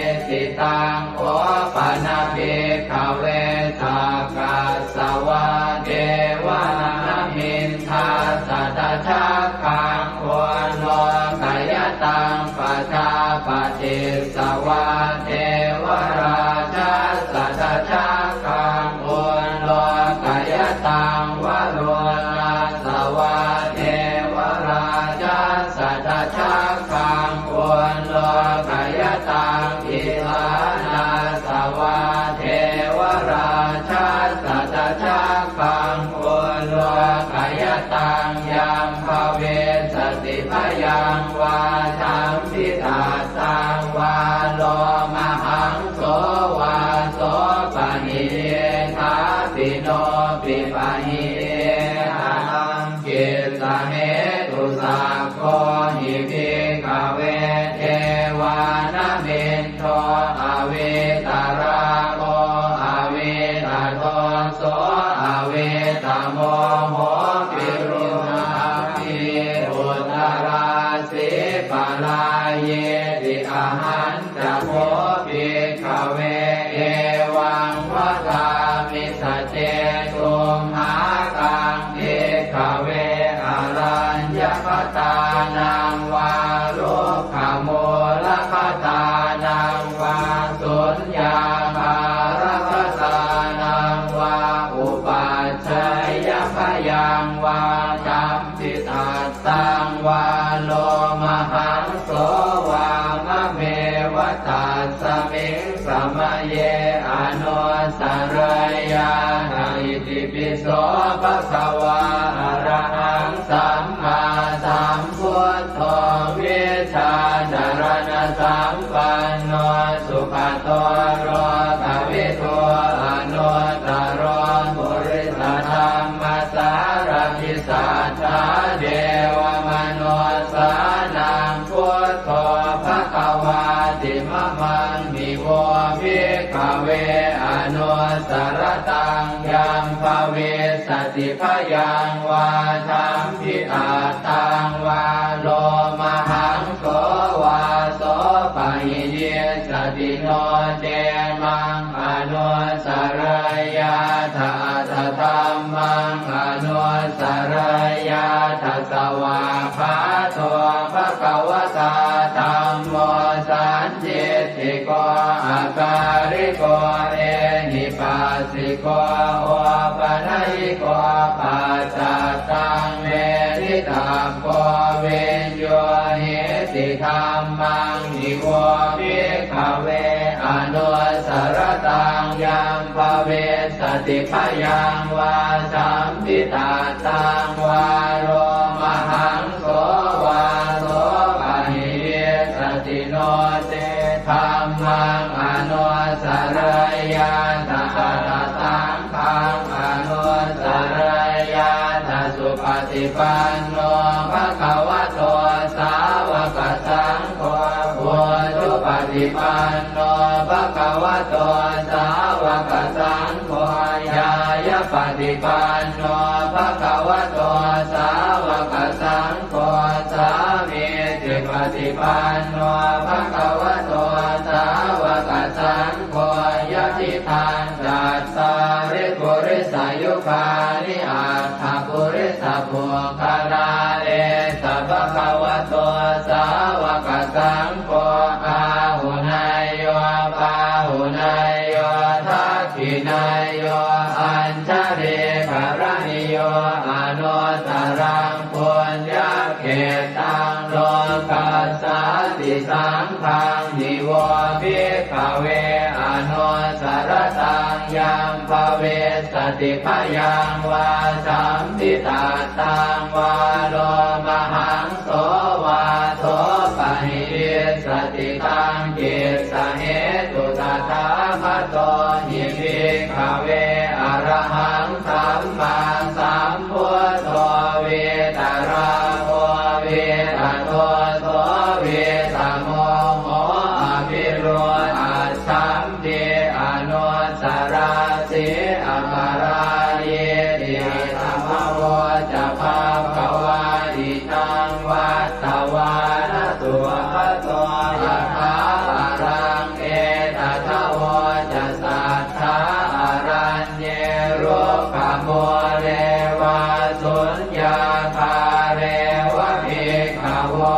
jambitattaṃ vā lomahaṃso vā sopahi iddhāpi nopi pahi iddha taṃ kissa hetu. Sakko hi bhikkhave devānamin do avītarāgo avītadoso avītamoho virūḷhapī uttarāsī parāyīti. Ahañca kho bhikkhave evaṃ vadāmi saccesumākaṃ bhikkhave araññagatānaṃ vā rukkhamūlagatānaṃ vā suññāgāragatānaṃ vā upajjhāyabhayaṃ vā jambitattaṃ vā lomahaṃso vā mameva tasmiṃ samaye anussarayyātha. Itipi so bhagavā arahaṃ sammāsambuddho vijjācaraṇasampanno sugato lokavidū anuttaro purisadammasārathi satthā devamanussānaṃ buddho bhagavāti. Mamaṃ hi vo bhikkhave anussarattaṃ yaṃ bhavissati bhayaṃ vā jambitattaṃ vā lomahaṃso vā sopahi issati no ce maṃ anussarayyātha atha dhammaṃ anussarayyātha. Svākkhāto bhagavatā dhammo sandiṭṭhiko akāliko ehipassiko opanayiko paccattaṃ veditabbo viññūhīti. Dhammaṃ hi vo bhikkhave anussarattaṃ yaṃ bhavissati bhayaṃ vā jambitattaṃ vā lomahaṃso vā sopahi issati no ce dhammaṃ anussarayyātha atha saṅghaṃ anussarayyātha. Supaṭipanno bhagavato sāvakasaṅgho ujupaṭipanno bhagavato sāvakasaṅgho ñāyapaṭipanno bhagavato sāvakasaṅgho sāmīcipaṭipanno bhagavato sāvakasaṅgho yadidaṃ cattāri purisayugāni aṭṭha purisapuggalā esa bhagavato sāvakasaṅgho āhuneyyo pāhuneyyo dakkhiṇeyyo añjalikaraṇīyo anuttaraṃ puññakkhettaṃ lokassāti. Saṅghaṃ hi vo bhikkhave anussarattaṃ yaṃ bhavissati bhayaṃ vā jambitattaṃ vā lomahaṃso vā sopahi issati taṃ kissa hetu. Tathāgato hi bhikkhave arahaṃ sammāsambuddho vītarāgo vītadoso vītamoho avirūḷhaccham pi anusarāsi aparājīti. Idamavoca bhagavā idaṃ vattavāna sugato yathā araṃ etadavoca satthā araññe rukkhamūle vā suññāgāre va bhikkhavo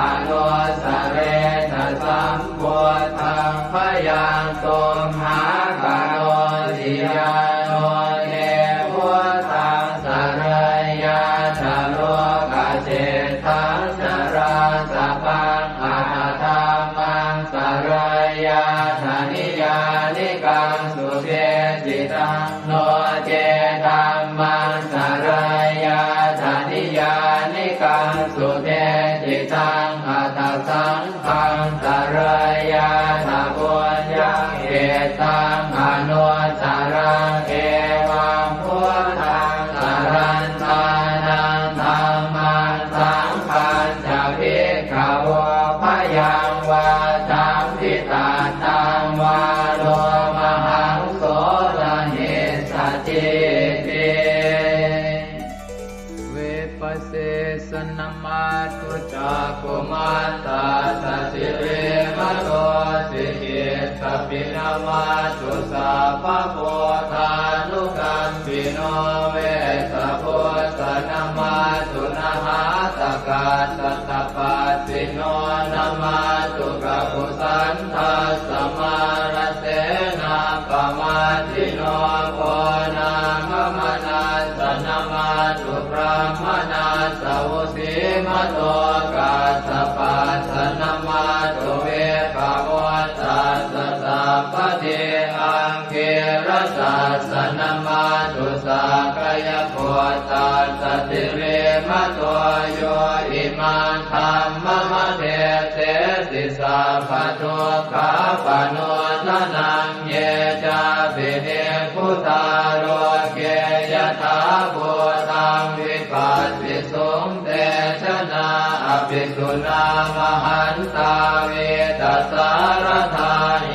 anussarena sam buddhaṃ bhayaṃ tumhākarosi. Yāno te buddhaṃ sarayyātha lokaseṭṭhaṃ narāsabhaṃ atha dhammaṃ sarayyātha niyyānikaṃ sudesitaṃ no ce dhammaṃ sarayyātha niyyānikaṃ sudesitaṃ taṃ anuttaraṃ. Evaṃ buddhaṃ sarantānaṃ dhammaṃ saṅghañca bhikkhavo bhayaṃ vā champi tattaṃ vā lomahaṃso na hissatī ti. Vipasīsa namatthu cakkhumantassa sirīmato, sikhīttapi namatthu sabbabuddhānukampino, Vessabhussa namatthu nhātakassa tapassino, namatthu kakusandhassa mārasenappamaddino, Konāgamanassa namatthu brāhmaṇassa vusīmato, Kassapassa namatthu vippamuttassa sabbadhi, Aṅgīrasassa namatthu sakyaputtassa sirīmato, yo imaṃ dhammamadesesi sabbadukkhāpanūdanaṃ. Ye cāpi nibbutā loke yathābhūtaṃ vipassisuṃ, te janā apisuṇā mahantā vītasāradā.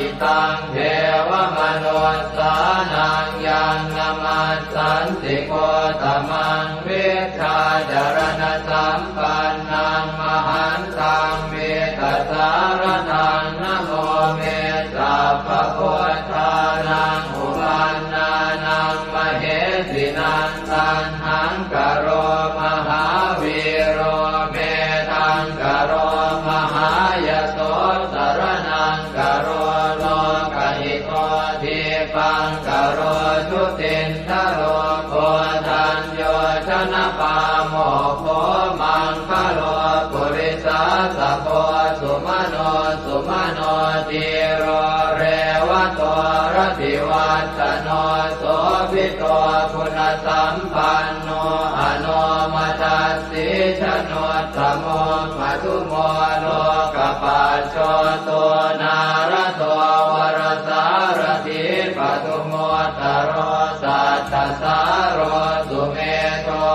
Idaṃ devamanussānaṃ yaṃ namassanti gotamaṃ, vijjācaraṇasampannaṃ mahantaṃ vītasāradaṃ. Namo me sabbabuddhānaṃ uppannānaṃ mahesinaṃ, Taṇhaṅkaro mahāvīro Medhaṅkaro mahāyaso, Saraṇaṅkaro lokahito, Dīpaṅkaro jutindharo, Koṇḍañño janapāmokkho, Maṅgalo purisāsabho, Sumano sumano dhīro, Revato rativaḍḍhano, Sobhito guṇasampanno, Anomadassī januttamo, Madhumo lokapajjoto, Nārado varasārathī, Padumu ttaro sattasāro, Sumedho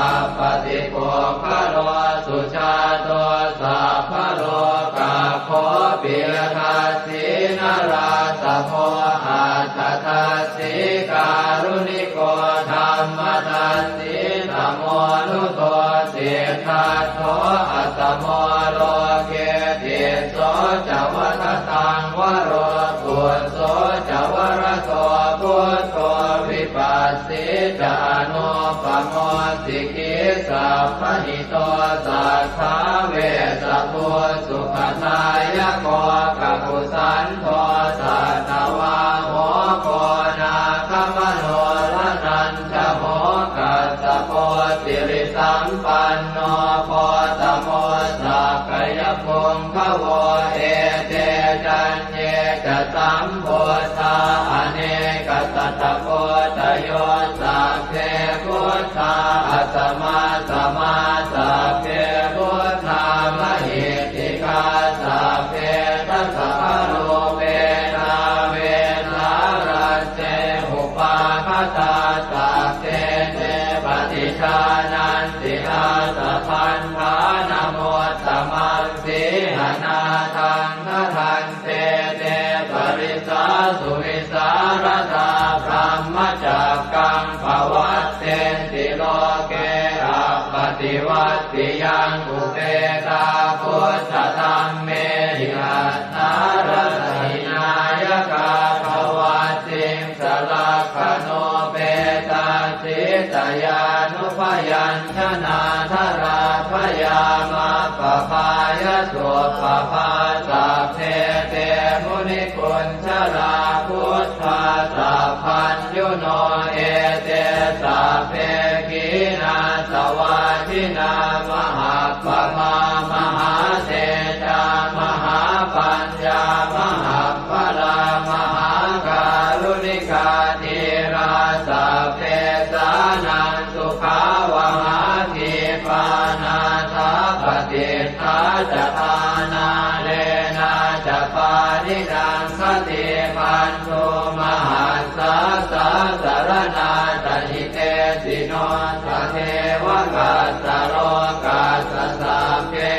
appaṭipuggalo, Sujāto sabbalokaggo, Piyadassī narāsabho, Atthadassī kāruṇiko, Dhammadassī tamonudo, Siddhattho asamo loke, Tisso ca vadataṃ varo, Phusso ca varado buddho, Vipassī ca anuppamo, Sikhī sabbahito satthā, Vessabhū sukhadāyako, Kakusandho satthavāho, Koṇāgamano raṇañ jaho, Kassapo sirisampanno, Gotamo sakyapuṅgavo. Ete caññe ca sambuddhā, anekasatakoṭayo, Sabbe buddhā asamassamā, Sabbe buddhā mahiddhikā, Sabbe dasabalūpetā, Vesālā te upāgatā, Sabbe te paṭijānanti, Ātabandhanamuttamaṃ. Sīhanāthaṃ gaṇhanti, Te parisāsu vivīsāradā, Brahmacakkaṃ pavattenti loke, Appaṭivattiyaṃ upetā, Buddhadhammehi attarata hinayakā, Dvattiṃsalakkhaṇūpetā, Sītayānubyañjanādharā, Bhayā maggapāya suppabhā. Sabbe te munikuñjalā, Buddhā sabbaññuno, Ete sabbe khīṇāsavā, Jinā mahappamā, Mahātejā mahāpaññā, Mahapphalā mahākāruṇikā, Dhīrā sabbesānaṃ sukhāvahā, Khipā nāthapaṭiṭṭhā ca, Āṇādenā ca pāṇinaṃ, Te bandhū mahassāsā saraṇā ca hitesino, sadevakassa lokassa sabbe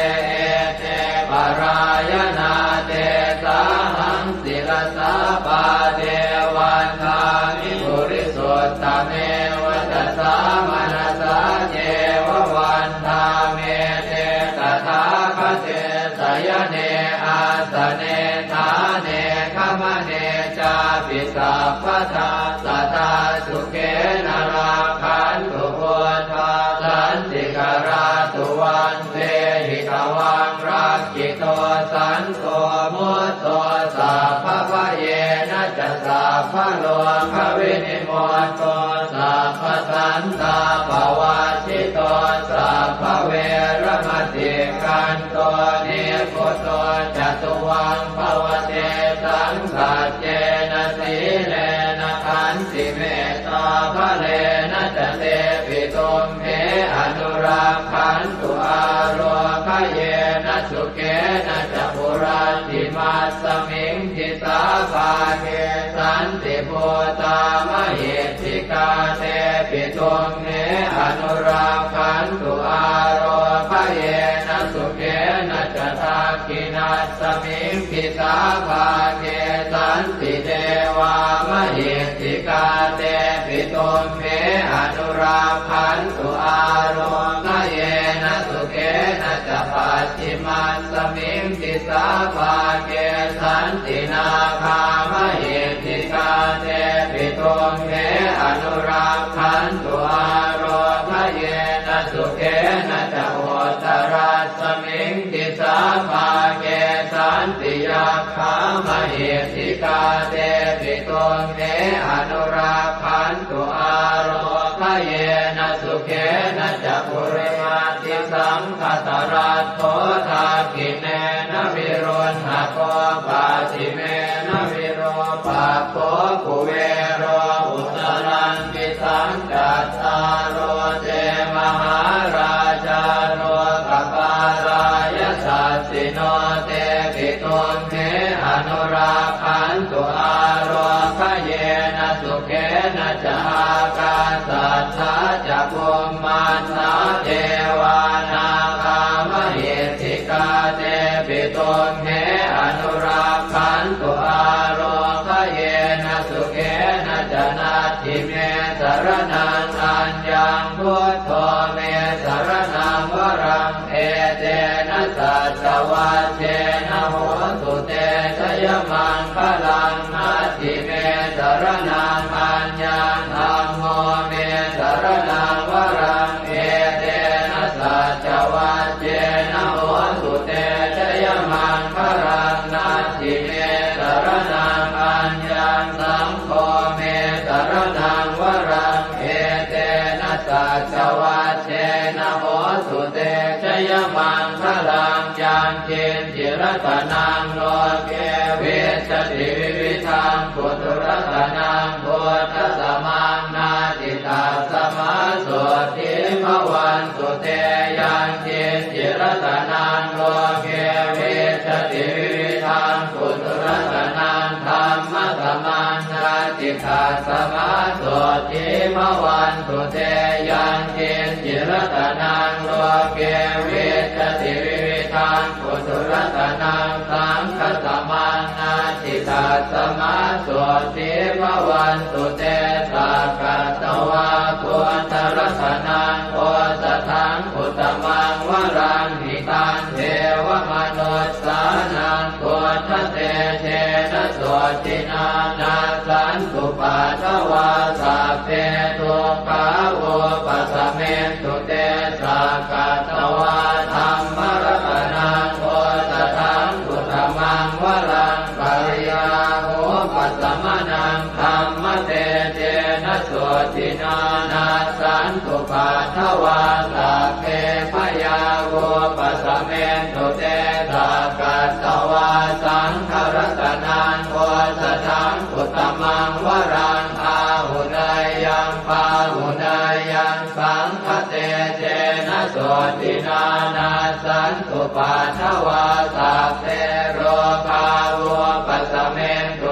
ete parāyanā, tesāhaṃ sirasā pāde vandāmi purisuttame. Vacasā manasā ceva vandāmete tathāgate, sayane āsane ṭhāne gamane cāpi sabbadā, sadā sukhena rakkhantu buddhā santikarā. Tuvaṃ vehi tvaṃ rakkhito santo mutto, sabbabhayena ca sabbarogavinimutto, sabbasantāpavajjito, sabbaveramatikkanto nibbuto ca tuvaṃ bhava. Tesaṃ saccena sīlena khantimettābalena ca, tepi tumhe anurakkhantu ārogyena sukhena ca. Puratthimassa miṃ disābhāge santibhūtā mahiddhikā, tepi tumhe anurakkhantu ārogyena sukhena ca. Dakkhiṇassa miṃ disābhāge santidevā mahiddhikā, tepi tumhe anurakkhantu ārogyena sukhena ca. Pacchimassa miṃ disābhāge santināgā mahiddhikā, tepi tumhe anurakkhantu ārogyena sukhena ca. Uttarassa miṃ disābhāge santiyak khā mahiddhikā, tepi tumhe anurakkhantu ārogyena sukhena ca. Purimaṭṭhisaṅkhasāraddho dakkhiṇena viruḷhako, pacchimena virūpakkho kuvero uttaraṃ disaṃ. Cattāro te mahārājā lokapālā yasassino, tepi tumhe anurakkhantu ārogyena sukhena ca. Ākāsaṭṭhā ca bhummaṭṭhā devā nāgā mahiddhikā, tepi tumhe anurakkhantu ārogyena sukhena ca. Natthi me saraṇaṃ aññaṃ, buddho me saraṇaṃ varaṃ, etena saccavajjena hotu te jayamaṅgalaṃ. Natthi me saraṇaṃ aññaṃ, dhammo me saraṇaṃ varaṃ, etena saccavajjena hotu te jayamaṅgalaṃ. Natthi me saraṇaṃ aññaṃ, saṅgho me saraṇaṃ varaṃ, etena saccavajjena hotu te jayamaṅgalaṃ. Yaṅkiñci ratanaṃ loke vijjati vividhaṃ puthu, ratanaṃ buddhasamaṃ natthi, tasmā sotthī bhavantu te. Yaṅkiñci ratanaṃ loke vijjati vividhaṃ puthu, ratanaṃ dhammasamaṃ natthi, tasmā sotthī bhavantu te. Yaṅkiñci ratanaṃ loke vijjati vividhaṃ puthu, ratanaṃ saṅghasamaṃ natthi, tasmā sotthī bhavantu te. Sakkatvā buddharatanaṃ osathaṃ uttamaṃ varaṃ, hitaṃ devamanussānaṃ buddhatejena sotthinā, nassantupaddavā sabbe dukkhā vūpasamentu te. Sakkatvā dhammaratanaṃ osathaṃ uttamaṃ varaṃ, bhayāvūpasamanaṃ dhammatejena sotthinā, nassantupaddavā sabbe bhayā vūpasamentu te. Sakkatvā saṅgharatanaṃ osathaṃ uttamaṃ varaṃ, āhuneyyaṃ pāhuneyyaṃ saṅghatejena sotthinā, nassantupaddavā sabbe rogā vūpasamentu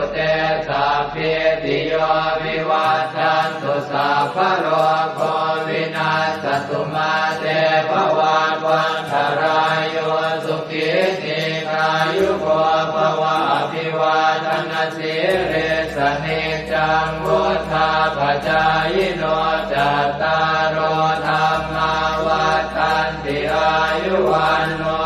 sīlissa niccaṃ vuḍḍhāpacāyino, cattāro dhammā vaḍḍhanti: āyu vaṇṇo